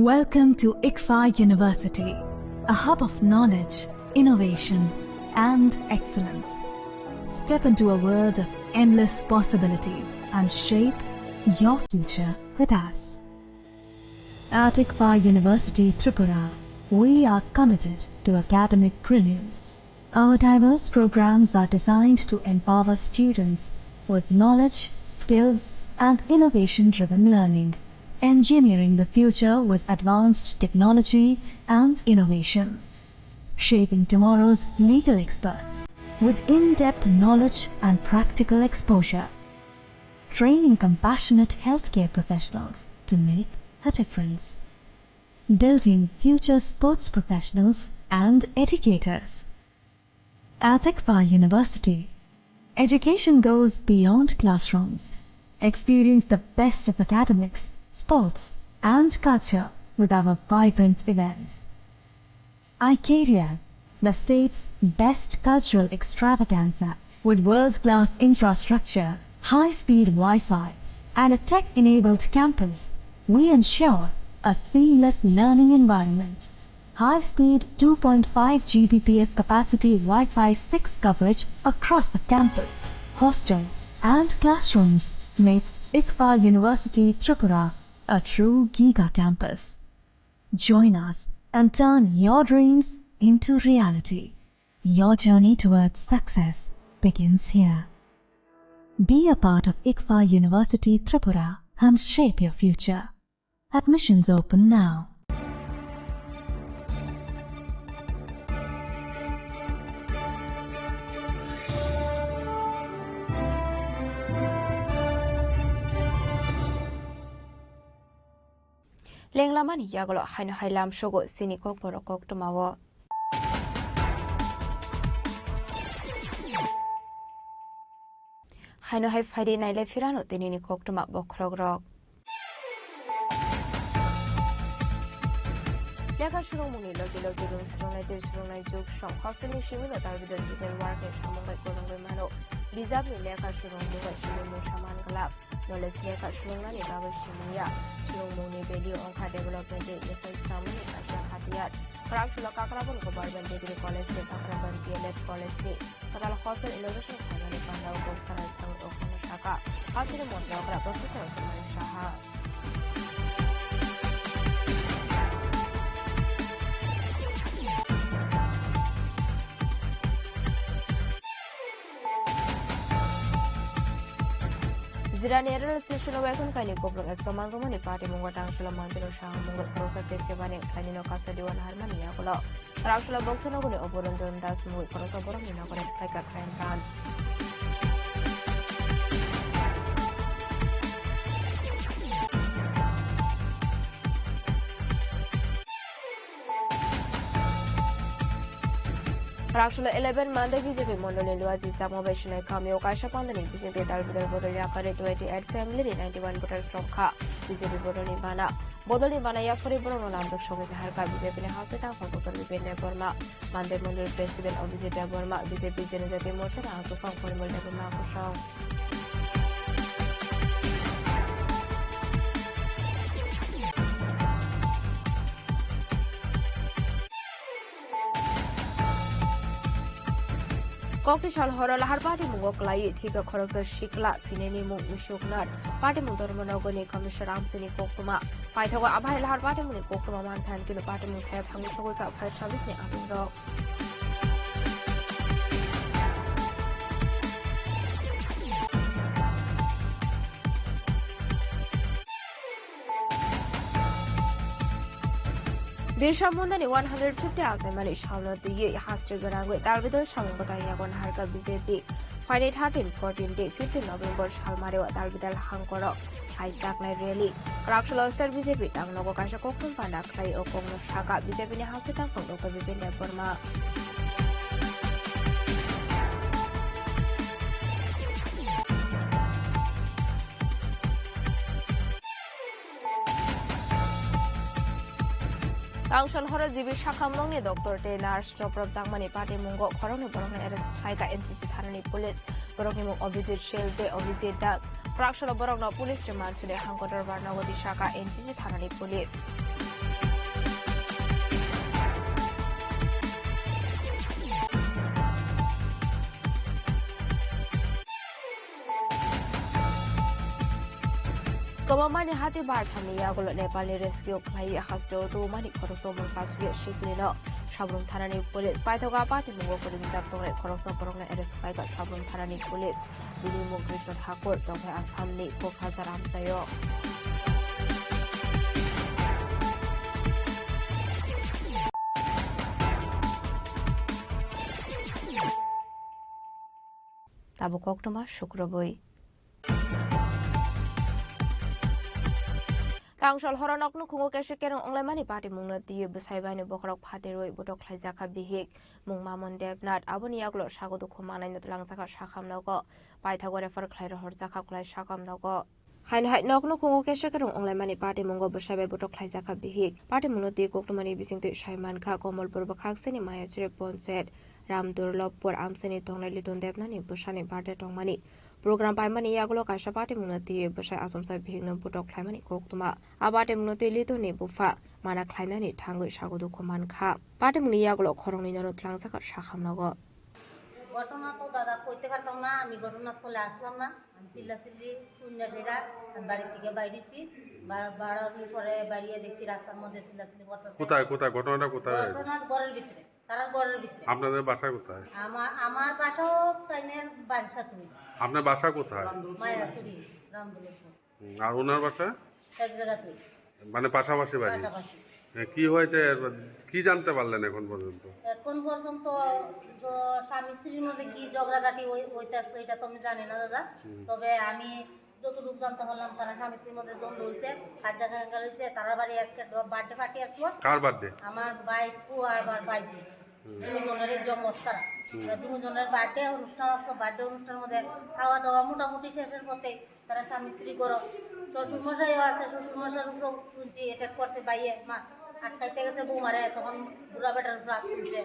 Welcome to ICFAI University, a hub of knowledge, innovation, and excellence. Step into a world of endless possibilities and shape your future with us. At ICFAI University Tripura, we are committed to academic brilliance. Our diverse programs are designed to empower students with knowledge, skills, and innovation-driven learning, engineering the future with advanced technology and innovation, shaping tomorrow's legal experts with in-depth knowledge and practical exposure, training compassionate healthcare professionals to make a difference, building future sports professionals and educators. At ICFAI University, education goes beyond classrooms. Experience the best of academics, sports, and culture with our vibrant events. Icaria, the state's best cultural extravaganza, with world-class infrastructure, high-speed Wi-Fi, and a tech-enabled campus, we ensure a seamless learning environment. High-speed two point five G B P S capacity Wi-Fi six coverage across the campus, hostel, and classrooms makes ICFAR University Tripura a true giga campus. Join us and turn your dreams into reality. Your journey towards success begins here. Be a part of ICFAR University Tripura and shape your future. Admissions open now. Lenglamani yagulo haino hai lamsogo chini kokborok koktwmao. Haino hai phaidi nailai phirano tinini koktwma bokhorokrok. Lekha swrwngmungni logi logi rung swrwngnai tei swrwngnai juk song hostelni simi no tal bidal teacher work ni samung bai kwrwngwi mano. Bijapni lekha swrwngmung bai simi mungsa man glak. Knowledge lekha swrwngnani bagwi simi ya. Swrwngmungni value wngkha development tei nation swnamnani kaisa hatiyar. Kwrak sulo Kakrabon Government Degree College tei Kakrabon D L Ed College ni kwtal hostel inauguration khlaimani pandao kok sanai thangwi o kono saka. Hasteni montri okra Professor Sumani Saha. Jirani railway station o waikon kaini kuplung ekso manjakmani patimungo tangsulo manjaro saha mungwi khoroksa tepse bani khlainino kasa diwan harmani yagulo. Rangsula Boksa nogoni Oboranjan Das mungwi khoroksa borokni nogori phaikha crime branch. Rangsula eleven Mandai B J P mondolni Luaji Chakma bai Sinai kamio kaisa pandani B J P dal bidal bodol yakarwi twenty eight family ni ninety one voters rok kha B J P bodolni bana. Bodolni bana yaphori borokno lamjak sogwi naharkha B J P ni hasteni tangkhung Doctor Bipen Debbarma, Mandai Mondol President Abhijit Debbarma, B J P Janajati Morcha ni hasteni Porimal Debbarma kosong. Kokni sal horo lahar patimungo kwlaiwi thika khoroksa sikla thwinani mung Mishuknath. Patimung Dharmanagorni Commissioner Amsini koktwma. Paithago abai lahar patimungni koktwma manthan kino patimung thaya thangwi sogwi kha fire service ni adingrok. Birsa Mundani one hundred fifty achaimani salno twiwi hastri gwnangwi dalbidal samung bwtang yago naharkha B J P. Phainai thirteen, fourteen tei fifteen November salmario dalbidal hangkoro khaijaknai rally. Raksolo star B J P tangnogo kaisa kokthum panda khlai o kokno saka B J P ni hasteni tangkhung Doctor Bipen Debbarma. Tangsan horo G B Sakhamnokni doctor tei nurse roprok jakmani patimungo khoroknwi borokno arrest khlaikha N C C thanani police. Borokni mung Abhijit Shil tei Abhijit Das. Praksolo borokno police remand suni hangkotor barnogodi saka N C C thanani police. Kwbangmani hati barthamni yagulo Nepalni rescue khlai hasteo tubumani khoroksa mung kasui siklino Sabrum thanani police. Paithago a patimungo kwrwngjak tongnai khoroksa borokno arrest khlaikha Sabrum thanani police. Bini mung Krishna Thakur, tongthai Assamni Kokhajar amchaio. Tabuk koktwma sukrubwi. Tangshol horo noknukhungo kaisa kerong wnglaimani patimungno twiwi bwsai baino bokhorok phatirwi botok khlaijakha bihik. Mung Mamon Debnath, aboni yagulo sago dukhu manaino twlangjakha sakhamnogo. Paithago refer khlai rohorjakha kwlai sakhamnogo. Haino hai nok nukhungo kesa kerong wnglaimani patimungo bwsai bai botok khlaijakha bihik. Patimungno twi koktwmani bisingtwi sai mankha Komolpur bwkhakseni Mayasuri Ponchayat Ramdurlobpur amchaini tongnai Liton Debnani bwsani birthday tongmani. Program paimani yagulo kaisa patimungno twiwi bwsai achomsa bihikno botok khlaimani koktwma. A patimungno twi Litonni bupha mana khlainani thangwi sago dukhu mankha. Patimungni yagulo khoroknwi nono twlangjakha sakhamnogo. ঘটনা তো দাদা কইতে পারতাম না, আমি ঘটনাস্থলে আসলাম না। আমি চিল্লাচিল্লি শুনিয়া সেটা আমি বাড়ি থেকে বাইরেছি। বা-, বাড়ানোর পরে বাইরে দেখছি রাস্তার মধ্যে চিল্লাচিল্লি করতেছে। কোথায়, কোথায়? ঘটনাটা কোথায় হয়েছে? ঘটনা ঘরের ভিতরে, তারার ঘরের ভিতরে। আপনাদের বাসা কোথায়? আমার, আমার বাসাও তাইনের বাসাতেই। আপনার বাসা কোথায়? মায়াসুরি, রামদুলপুর। হুম, আর ওনার বাসা? এক জায়গাতেই। মানে পাশাপাশি বাড়ি? পাশাপাশি। এ, কি হয়েছে? কি জানতে পারলেন এখন পর্যন্ত? এখন পর্যন্ত তো স্বামী স্ত্রীর মধ্যে কি ঝগড়াঝাটি হই-, হইতেছে, এটা তো আমি জানি না, দাদা। হুম। তবে আমি যতটুকু জানতে পারলাম, তারা স্বামী স্ত্রীর মধ্যে দ্বন্দ্ব হইছে, কাজিয়া কাঙ্গাল হইছে, তারা বাড়ি আজকে বার্থডে পার্টি আসলো। কার বার্থডে? আমার ভাই, পুয়া আর আমার ভাইজি। হুম। দুজনের জন্ম তারা। হুম। তা দুজনের বার্থডে অনুষ্ঠান আসলো, বার্থডে অনুষ্ঠানের মধ্যে খাওয়া দাওয়া মোটামুটি শেষের পথে তারা স্বামী স্ত্রী করো। শ্বশুর মশাইও আছে, শ্বশুর মশাইর উপরও শুনছি অ্যাটাক করছে ভাইয়ে, মা আটকাইতে গেছে বৌমারে, তখন বুড়া বেটার উপর হাত তুলছে।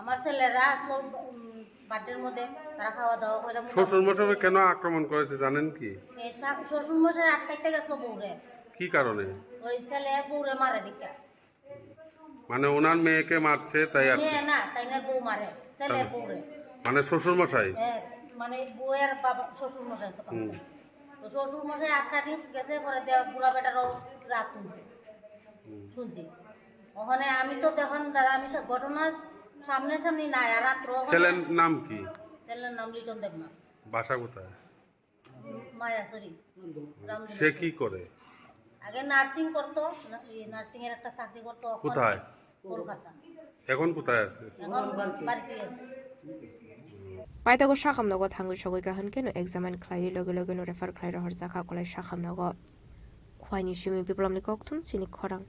আমার ছেলেরা আসলো, উম, বার্থডের মধ্যে তারা খাওয়া দাওয়া করে মোটামুটি শ্বশুর মশাইকে কেন আক্রমণ করেছে জানেন কি? এই শা-, শ্বশুর মশাই আটকাইতে গেছিল বউরে। কি কারণে? ওই ছেলে বউরে মারে দিকে। মানে ওনার মেয়েকে মারছে তাই আর কি? মেয়ে না, তাই না বউ মারে, ছেলে তাই। বউরে। মানে শ্বশুর মশাই? হ্যাঁ, মানে বউয়ের বাবা শ্বশুর মশাই তো হুম। তো শ্বশুর মশাই আটকানি গেছে, পরে যে বুড়া বেটারও রাত তুলছে। হুম। শুনছি। ওখানে আমি তো তখন দাদা, আমি সব ঘটনা সামনাসামনি নাই, আর রাত্র ওখানে ছেলের নাম কি? ছেলের নাম লিটন দেবনাথ। বাসা কোথায়? মায়াসুরি, রামধনু। সে কি করে? আগে নার্সিং করতো, না-, এই নার্সিং এর একটা চাকরি করতো, এখন কোথায়? কলকাতা। এখন কোথায় আছে? এখন বাড়িতে আছে। Paithago sakhamnogo thangwi sogwi kaham kheno examine khlaiwi loge loge no refer khlai rohorjakha Kolai sakhamnogo. Khwaini simi Biplomni kokthum chini khorang.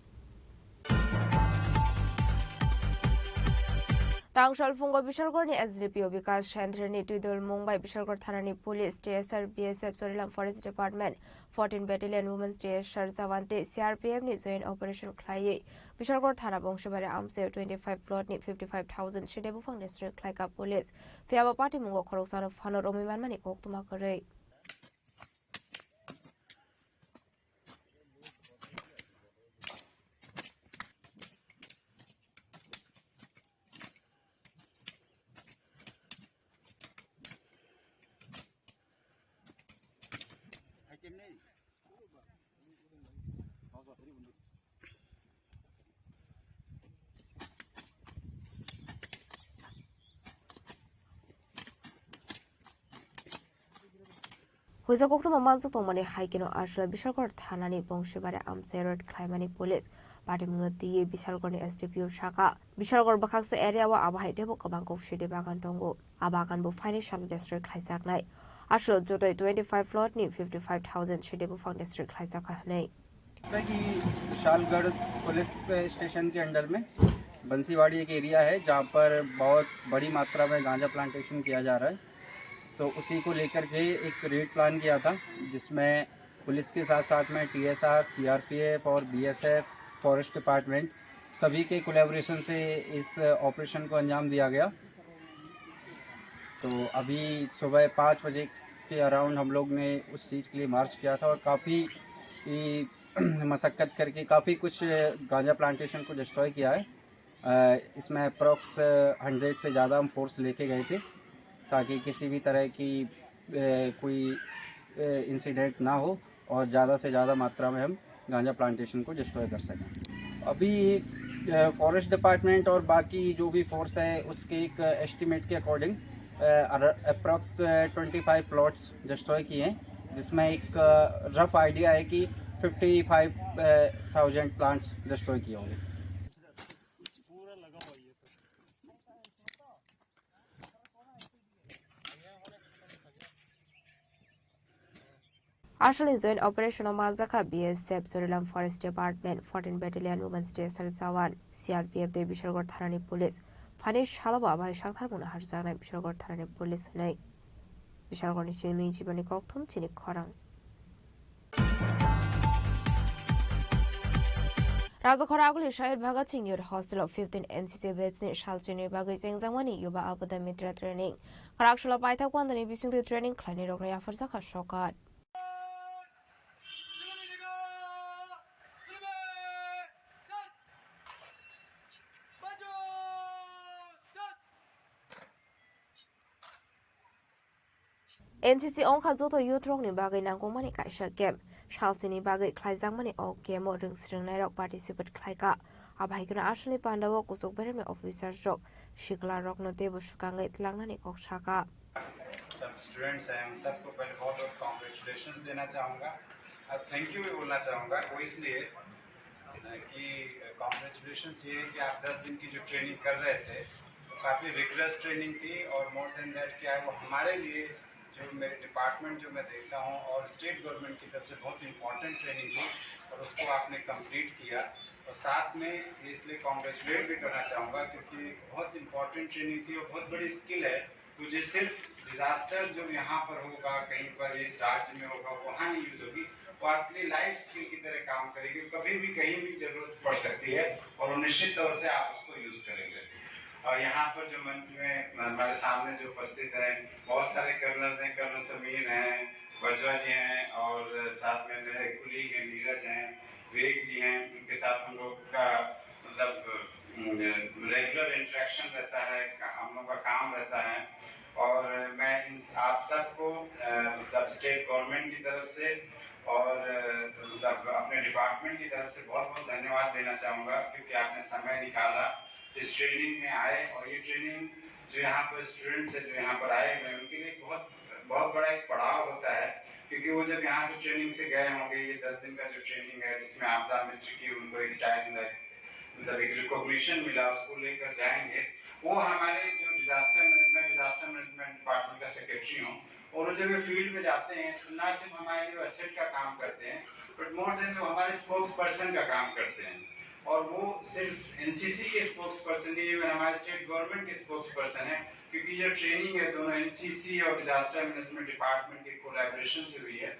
Tangsalphungo Bishalgorni S D P O Bikash Sentry ni twidulmung bai Bishalgor thanani police, T S R, B S F, Chorilam Forest Department, fourteen Battalion Women's T S R Jawan tei C R P F ni joint operation khlaiwi Bishalgor thana Bongsibari amchaio twenty-five plot ni fifty-five thousand side buphang destroy khlaikha police. Phiya bo patimungo khoroksano phano romwi manmani koktwma kwrwi. Huijak koktwma manjak tongmani hai kheno aswk Bishalgor thanani Bongsibari amchai raid khlaimani police. Patimungno twiwi Bishalgorni S D P O sakha, Bishalgor bwkhaksa area o abo hai teibo kwbang kok sidi bagan tongo. A bagan bo phaini salo destroy khlaijaknai. Aswk jotoi twenty-five plot ni fifty-five thousand sidi buphang destroy khlaijakha hwnwi. है कि Vishalgarh police station के अंडर में बंसीवाड़ी एक एरिया है, जहाँ पर बहुत बड़ी मात्रा में गांजा प्लांटेशन किया जा रहा है। तो उसी को लेकर के एक रेड प्लान किया था, जिसमें पुलिस के साथ साथ में टीएसआर, सीआरपीएफ और बीएसएफ, फॉरेस्ट डिपार्टमेंट, सभी के कोलैबोरेशन से इस ऑपरेशन को अंजाम दिया गया। तो अभी सुबह पाँच बजे के अराउंड हम लोग ने उस चीज़ के लिए मार्च किया था और काफ़ी ई मशक्कत करके काफ़ी कुछ गांजा प्लांटेशन को डिस्ट्रॉय किया है। अ, इसमें अप्रॉक्स हंड्रेड से ज़्यादा हम फोर्स लेके गए थे, ताकि किसी भी तरह की, अ, कोई, अ, इंसिडेंट ना हो और ज़्यादा से ज़्यादा मात्रा में हम गांजा प्लांटेशन को डिस्ट्रॉय कर सकें। अभी, अ, फॉरेस्ट डिपार्टमेंट और बाकी जो भी फोर्स है, उसके एक एस्टिमेट के अकॉर्डिंग, अ, अर-, अप्रॉक्स, अ, ट्वेंटी फ़ाइव प्लॉट्स डिस्ट्रॉय किए हैं, जिसमें एक, अ, रफ आइडिया है कि फिफ्टी फ़ाइव, अ, थाउजेंड प्लांट्स डिस्ट्रॉय किए होंगे। Aswkni joint operation o manjakha B S F, Chorilam Forest Department, fourteen Battalion Women's T S R Jawan, C R P F tei Bishalgor thanani police. Phaini salo bo abo hai sangtharmungno harjaknai Bishalgor thanani police hwnwi. Bishalgarhni simi chibani kokthum chini khorang. Rajakhor aguli Shahid Bhagat Singh Youth Hostel o fifteen N C C batch ni salchini bagwi chengjangmani Yuba Abada Mitra training. Kharaksalo paithak pandani bisingtwi training khlainai rokno yapharjakha sokat. N C C wngkha joto youth rokni bagwi nangkukmani kaisa camp. Salsini bagwi khlaijakmani o camp o rwngsrwngnairok participate khlaikha. Abo hai kheno asalni pandao kuchuk beremni officers rok sikla rokno teibo swkangwi tlangnani kok sakha. सब स्टूडेंट्स हैं, उन सबको पहले बहुत बहुत कॉन्ग्रेचुलेशंस देना चाहूँगा और थैंक यू भी बोलना चाहूँगा। वो इसलिए कि कॉन्ग्रेचुलेशंस ये है कि आप दस दिन की जो ट्रेनिंग कर रहे थे, वो काफ़ी रिगरस ट्रेनिंग थी और मोर देन दैट क्या है, वो हमारे लिए, जो मेरे डिपार्टमेंट जो मैं देखता हूँ और स्टेट गवर्नमेंट की तरफ से बहुत इंपॉर्टेंट ट्रेनिंग थी और उसको आपने कंप्लीट किया। और साथ में इसलिए कॉन्ग्रेचुलेट भी करना चाहूँगा क्योंकि बहुत इंपॉर्टेंट ट्रेनिंग थी और बहुत बड़ी स्किल है। मुझे सिर्फ डिजास्टर जो यहाँ पर होगा, कहीं पर इस राज्य में होगा, वहाँ नहीं यूज़ होगी, वो आपके लिए लाइफ स्किल की तरह काम करेगी। कभी भी कहीं भी ज़रूरत पड़ सकती है और वो निश्चित तौर से आप उसको यूज़ करेंगे। और यहाँ पर जो मंच में हमारे सामने जो उपस्थित हैं, बहुत सारे कर्नल्स हैं, कर्नल समीर हैं, बजवा जी हैं और साथ में मेरे कुलीग हैं, नीरज हैं, विवेक जी हैं, उनके साथ हम लोग का मतलब रेगुलर इंटरेक्शन रहता है, हम लोग का काम रहता है। और मैं इन आप सबको अ, मतलब स्टेट गवर्नमेंट की तरफ से और अ, मतलब अपने डिपार्टमेंट की तरफ से बहुत बहुत धन्यवाद देना चाहूँगा क्योंकि आपने समय निकाला, इस ट्रेनिंग में आए और ये ट्रेनिंग जो यहाँ पर स्टूडेंट्स हैं जो यहाँ पर आए हुए हैं उनके लिए बहुत बहुत बड़ा एक पड़ाव होता है क्योंकि वो जब यहाँ से ट्रेनिंग से गए होंगे, ये दस दिन का जो ट्रेनिंग है जिसमें आपदा मित्र की उनको एक टाइम मतलब एक रिकॉग्निशन मिला, उसको लेकर जाएंगे। वो हमारे जो disaster management disaster management department का सेक्रेटरी हूँ और वो जब ये फील्ड में जाते हैं तो ना सिर्फ हमारे लिए एसेट का काम करते हैं बट मोर देन वो हमारे स्पोक्स पर्सन का काम करते हैं। और वो सिर्फ एनसीसी के स्पोक्स पर्सन नहीं, इवन हमारे स्टेट गवर्नमेंट के स्पोक्स पर्सन है क्योंकि ये ट्रेनिंग है दोनों एनसीसी और डिजास्टर मैनेजमेंट डिपार्टमेंट के कोलैबोरेशन से हुई है।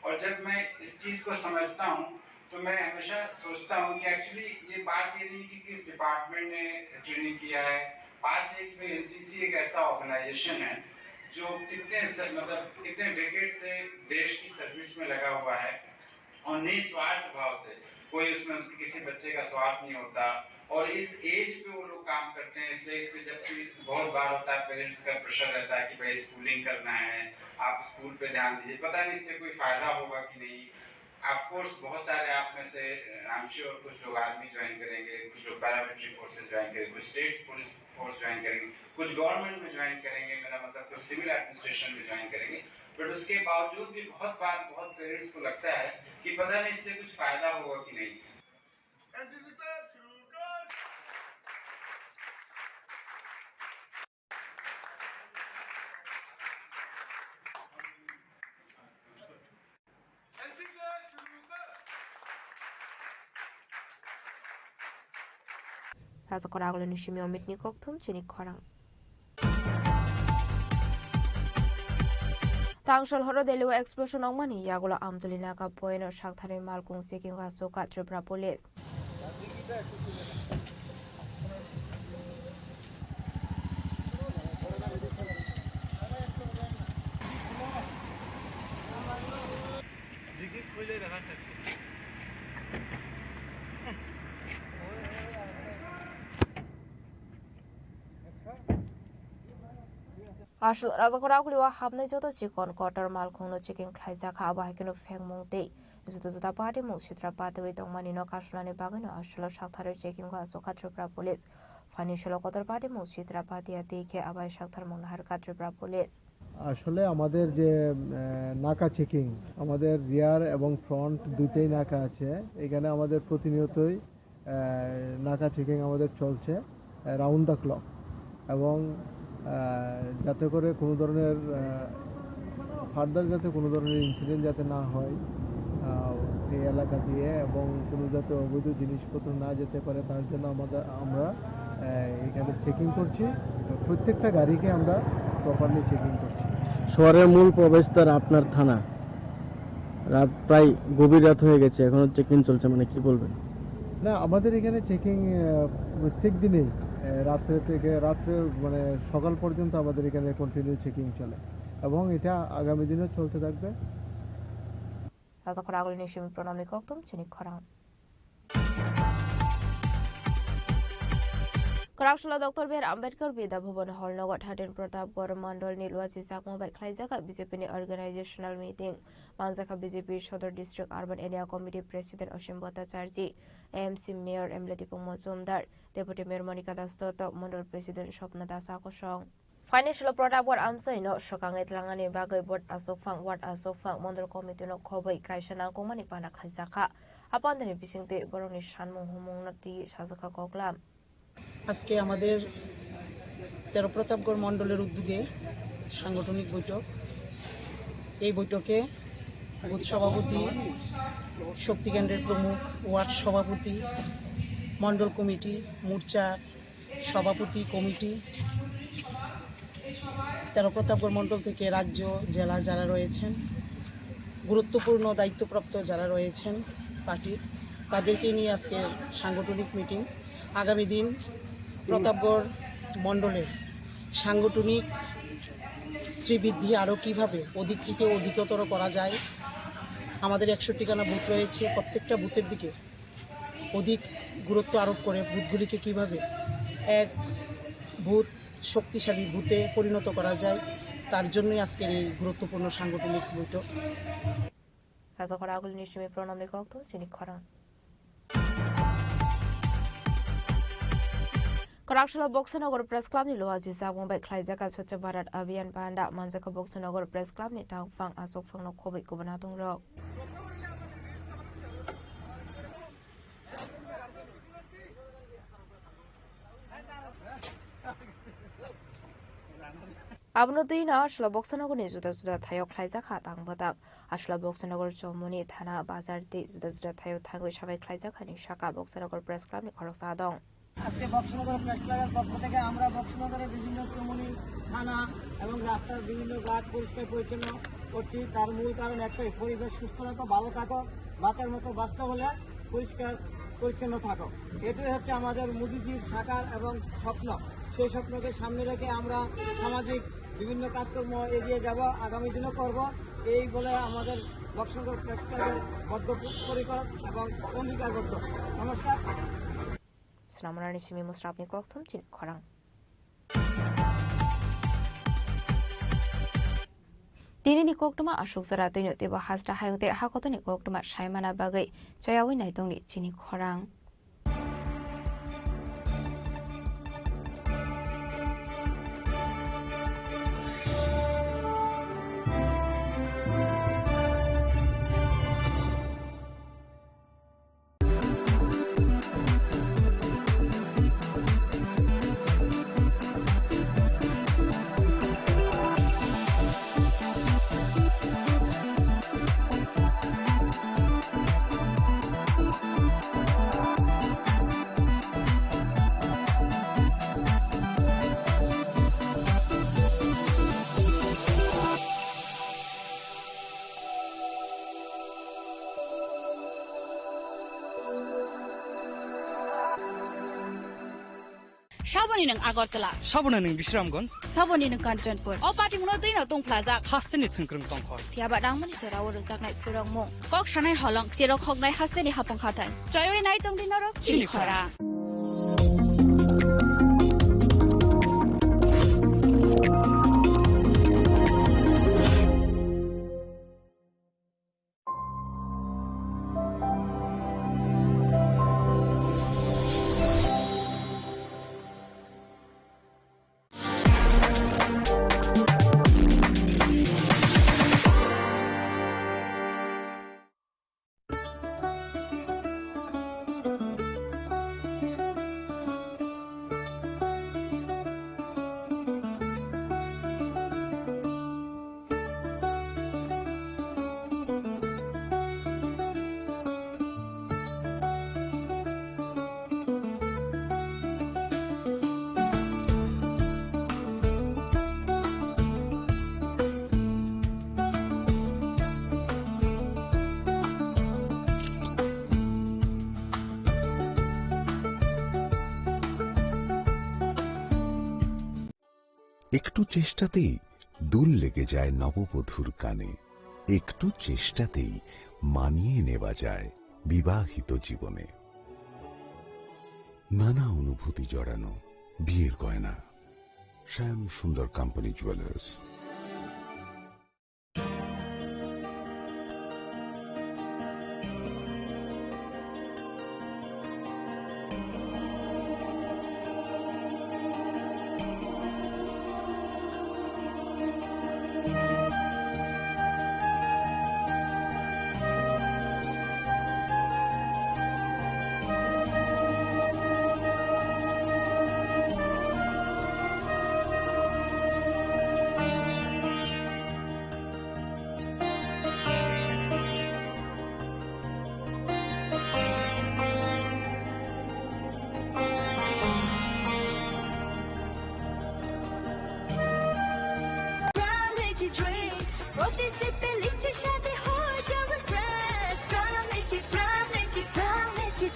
और जब मैं इस चीज़ को समझता हूँ तो मैं हमेशा सोचता हूँ कि एक्चुअली ये बात ये नहीं कि किस डिपार्टमेंट ने ट्रेनिंग किया है। बात ये कि एनसीसी एक ऐसा ऑर्गेनाइजेशन है जो कितने स- मतलब कितने डेकेड से देश की सर्विस में लगा हुआ है और निस्वार्थ भाव से, कोई उसमें उसके किसी बच्चे का स्वार्थ नहीं होता। और इस एज पे वो लोग काम करते हैं, इसलिए कि जबकि बहुत बार होता है पेरेंट्स का प्रेशर रहता है कि भाई स्कूलिंग करना है, आप स्कूल पे ध्यान दीजिए, पता नहीं इससे कोई फायदा होगा कि नहीं। ऑफ कोर्स बहुत सारे आप में से आई एम श्योर कुछ लोग आर्मी ज्वाइन करेंगे, कुछ लोग पैरामिलिट्री फोर्सेस ज्वाइन करेंगे, कुछ स्टेट पुलिस फोर्स ज्वाइन करेंगे, कुछ गवर्नमेंट में ज्वाइन करेंगे, मेरा मतलब कुछ सिविल एडमिनिस्ट्रेशन में ज्वाइन करेंगे। बट उसके बावजूद भी बहुत बार बहुत पेरेंट्स को लगता है कि पता नहीं इससे कुछ फायदा होगा कि नहीं। Rajakhor agulini simi Omitni kokthum chini khorang. Tangsol horo Delhi o explosion wngmani yagulo Amtuli Naga point o saktharwi malkung checking o aswk kha Tripura Police. Aswk Rajakhor agulio hapnai joto chikon kotor malkhungno checking khlaijak kha, abo hai kheno phengmung tei juda juda party mung sitra patiwi tongmani no kasunani bagwino aswk saktharwi checking o aswk kha Tripura Police. Phaini salo kotor party mung sitra patiya tei khe abai saktharmung naharkha Tripura Police. আসলে আমাদের যে আহ, নাকা চেকিং, আমাদের রিয়ার এবং ফ্রন্ট দুইটাই নাকা আছে। এখানে আমাদের প্রতিনিয়তই আহ, নাকা চেকিং আমাদের চলছে রাউন্ড দ্য ক্লক। এবং আহ, যাতে করে কোনো ধরনের ফার্দার যাতে কোনো ধরনের ইনসিডেন্ট যাতে না হয় আহ, এই এলাকা দিয়ে, এবং কোনো যাতে অবৈধ জিনিসপত্র না যেতে পারে, তার জন্য আমাদের আমরা আহ, এখানে চেকিং করছি। প্রত্যেকটা গাড়িকে আমরা প্রপারলি চেকিং করছি। শহরের মূল প্রবেশদ্বার আপনার থানা। রাত প্রায় গভীর রাত হয়ে গেছে, এখনো চেক ইন চলছে, মানে, কি বলবেন? না, আমাদের এখানে চেকিং প্রত্যেক দিনই, আহ, রাত্রে থেকে রাত্রে, মানে, সকাল পর্যন্ত আমাদের এখানে কন্টিনিউ চেকিং চলে এবং এটা আগামী দিনও চলতে থাকবে। Rajakhor agulini simi pranamni koktum chini khorang. Kwraksalo Doctor B R Ambedkar Vidya Bhavan Hall nogo Thaten Pratapgarh Mandal ni Luachi Chakma bai khlaijak B J P ni organizational meeting. Manjakha B J P Sodor District Urban Area Committee President Osim Bhattacharjee, A M C Mayor M L A Tipung Majumdar, Deputy Mayor Monika Das Dotto, Mandal President Swapna Das Akosong. Financial Pratapgarh amchaino swkangwi tlangnani bagwi board achukphang, ward achukphang, Mandal Committee no khobwi kaisa nangkukmani pana khaijakha. Apandani bisingtwi borokni sanmung humungno twi sajakha koklam. আজকে আমাদের তেরো প্রতাপগড় মণ্ডলের উদ্যোগে সাংগঠনিক বৈঠক। এই বৈঠকে বুথ সভাপতি, শক্তি কেন্দ্রের প্রমুখ, ওয়ার্ড সভাপতি, মণ্ডল কমিটি, মোর্চা, সভাপতি, কমিটি, তেরো প্রতাপগড় মণ্ডল থেকে রাজ্য, জেলা যারা রয়েছেন, গুরুত্বপূর্ণ দায়িত্বপ্রাপ্ত যারা রয়েছেন পার্টির, তাদেরকে নিয়ে আজকে সাংগঠনিক মিটিং। আগামী দিন প্রতাপগড় মণ্ডলের সাংগঠনিক শ্রীবৃদ্ধি আরও কীভাবে অধিক থেকে অধিকতর করা যায়, আমাদের একষট্টিখানা বুথ রয়েছে, প্রত্যেকটা বুথের দিকে অধিক গুরুত্ব আরোপ করে বুথগুলিকে কিভাবে এক বুথ শক্তিশালী বুথে পরিণত করা যায়, তার জন্যই আজকের এই গুরুত্বপূর্ণ সাংগঠনিক বৈঠক। Rajakhor agulini simi pranamni koktum chini khorang. Kwraksalo Boksanagar Press Club ni Luachi Chakma bai khlaijak Swachh Bharat Abhiyan panda manjakha Boksanagar Press Club ni tangphang achukphangno khobwi kubuna tongrok. Abono twi no Aswla Boksanagar ni juda juda thaio khlaijak ha tang bwtak. Aswla Boksanagar Chomoni thana bazar tei juda juda thaio thangwi sabai khlaijak hani saka Boksanagar Press Club ni khoroksa adong. আজকে বক্সনগর প্রেস ক্লাবের পক্ষ থেকে আমরা বক্সনগরের বিভিন্ন চমুনি থানা এবং রাস্তার বিভিন্ন ঘাট পরিষ্কার পরিচ্ছন্ন করছি। তার মূল কারণ একটাই, পরিবেশ সুস্থ রাখো, ভালো থাকো, বাতের মতো বাঁচতে হলে পরিষ্কার পরিচ্ছন্ন থাকো। এটাই হচ্ছে আমাদের মোদিজির সাকার এবং স্বপ্ন। সেই স্বপ্নকে সামনে রেখে আমরা সামাজিক বিভিন্ন কাজকর্ম এগিয়ে যাব, আগামী দিনও করব। এই বলে আমাদের বক্সনগর প্রেস ক্লাবের বদ্ধপরিকর এবং অঙ্গীকারবদ্ধ। নমস্কার। Swnamnani simi mwsrapni kokthum chini khorang. Tinini koktwma aswk jora twino teibo hasta hayung tei hakotoni koktwma saimana bagwi chayawi naitongni chini khorang. Saboni nwng Agartala. Saboni nwng Bisramganj. Saboni nwng Kanchanpur. O patimungno twi no tongphlajak. Hasteni thwngkwrwng tongkhor. Phiyaba nangmani jorao rwjaknai phwrwngmung. Kok sanai holong, cherok hoknai hasteni hapung hathai. Choywi nai tongdi norok chini khorang. একটু চেষ্টাতেই দুল লেগে যায় নববধূর কানে, একটু চেষ্টাতেই মানিয়ে নেওয়া যায় বিবাহিত জীবনে। নানা অনুভূতি জড়ানো বিয়ের গয়না। শ্যাম সুন্দর company jewellers.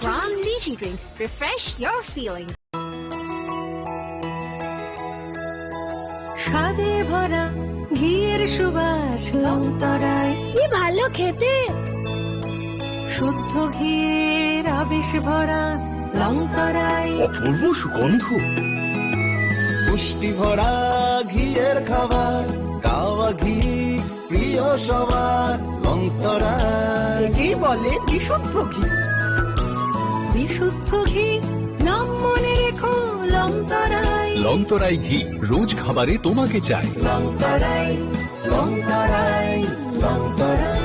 From Lychee Drinks, refresh your feeling. স্বাদে ভরা ঘিয়ের সুবাস লংতরাই। কি ভালো খেতে। শুদ্ধ ঘিয়ের আবেশ ভরা লংতরাই। অপূর্ব সুগন্ধ। পুষ্টি ভরা ঘিয়ের খাবার, গাওয়া ঘি প্রিয় সবার, লংতরাই। একেই বলে বিশুদ্ধ ঘি। বিশুদ্ধ ঘি, নাম মনে রেখো লংতরাই। লংতরাই ঘি, রোজ খাবারে তোমাকে চাই। লংতরাই, লংতরাই, লংতরাই।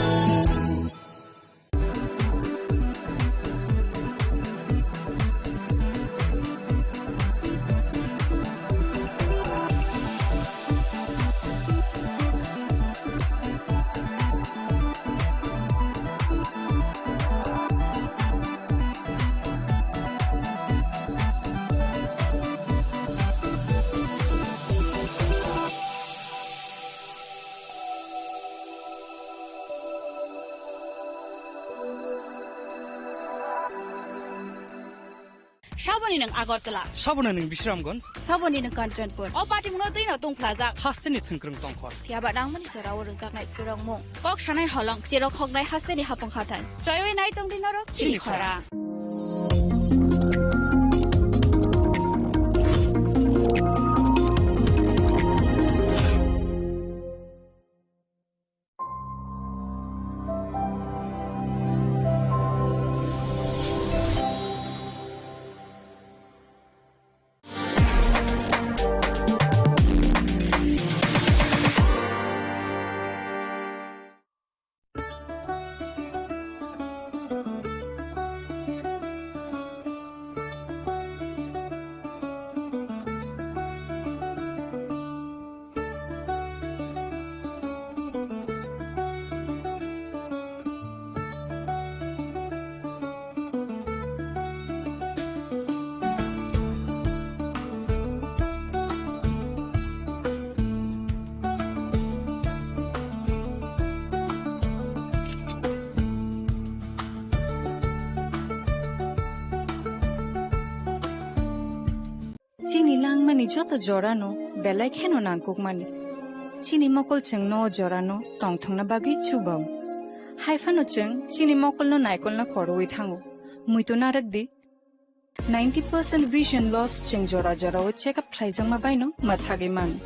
Saboni nwng Agartala. Saboni nwng Bisramganj. Saboni nwng Kanchanpur. O party mungno twi no tongphlajak. Hasteni thwngkwrwng tongkhor. Phiya ba nangmani jora o rwjaknai kwrwngmung. Kok sanai holong, cherok hoknai hasteni hapung hathai. Choiwi nai tongdi norok chini khora. Chini langmani joto jorano belai kheno nangkukmani. Chini mokol chwngno o jorano tongthokna bagwi chubao. Haiphano chwng chini mokolno naikolna korowi thango. Muitu narwkdi, ninety percent vision loss chwng jora jorao check up khlaijakma baino mwthagwi mano.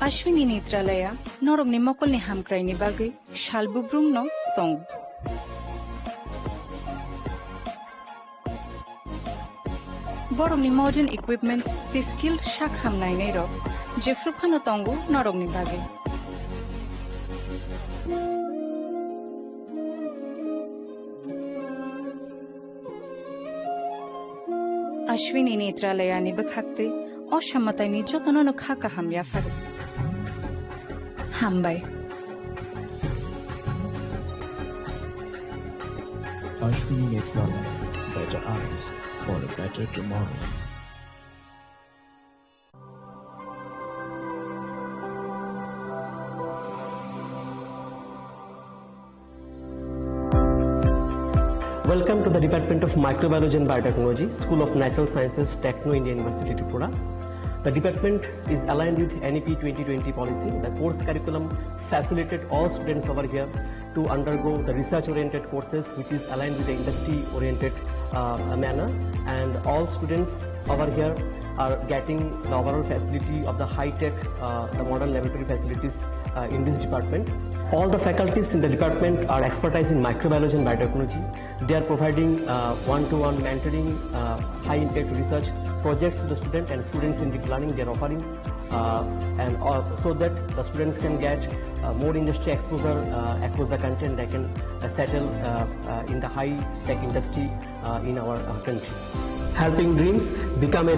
Ashwini Netralaya norokni mokolni hamkraini bagwi sal bubrumno tongo. Borokni modern equipments tei skilled sak ham nainairok jephru phano tongo norokni bagwi. Ashwini Netralayani bwkhaktwi o samataini jotono no kha kaham yapharo. Hambai. Ashwini Netralaya, better eyes for a better tomorrow. Welcome to the Department of Microbiology and Biotechnology, School of Natural Sciences, Techno India University, Tripura. The department is aligned with N E P twenty twenty policy. The course curriculum facilitate all students over here to undergo the research-oriented courses, which is aligned with the industry-oriented uh, manner. And all students over here are getting the overall facility of the high-tech, uh, the modern laboratory facilities uh, in this department. All the faculties in the department are expertise in microbiology and biotechnology. They are providing uh, one-to-one mentoring, uh, high-impact research projects to the student and students-centric learning they are offering, uh, and uh, so that the students can get uh, more industry exposure uh, across the country, and they can uh, settle uh, uh, in the high-tech industry uh, in our uh, country. Helping dreams become a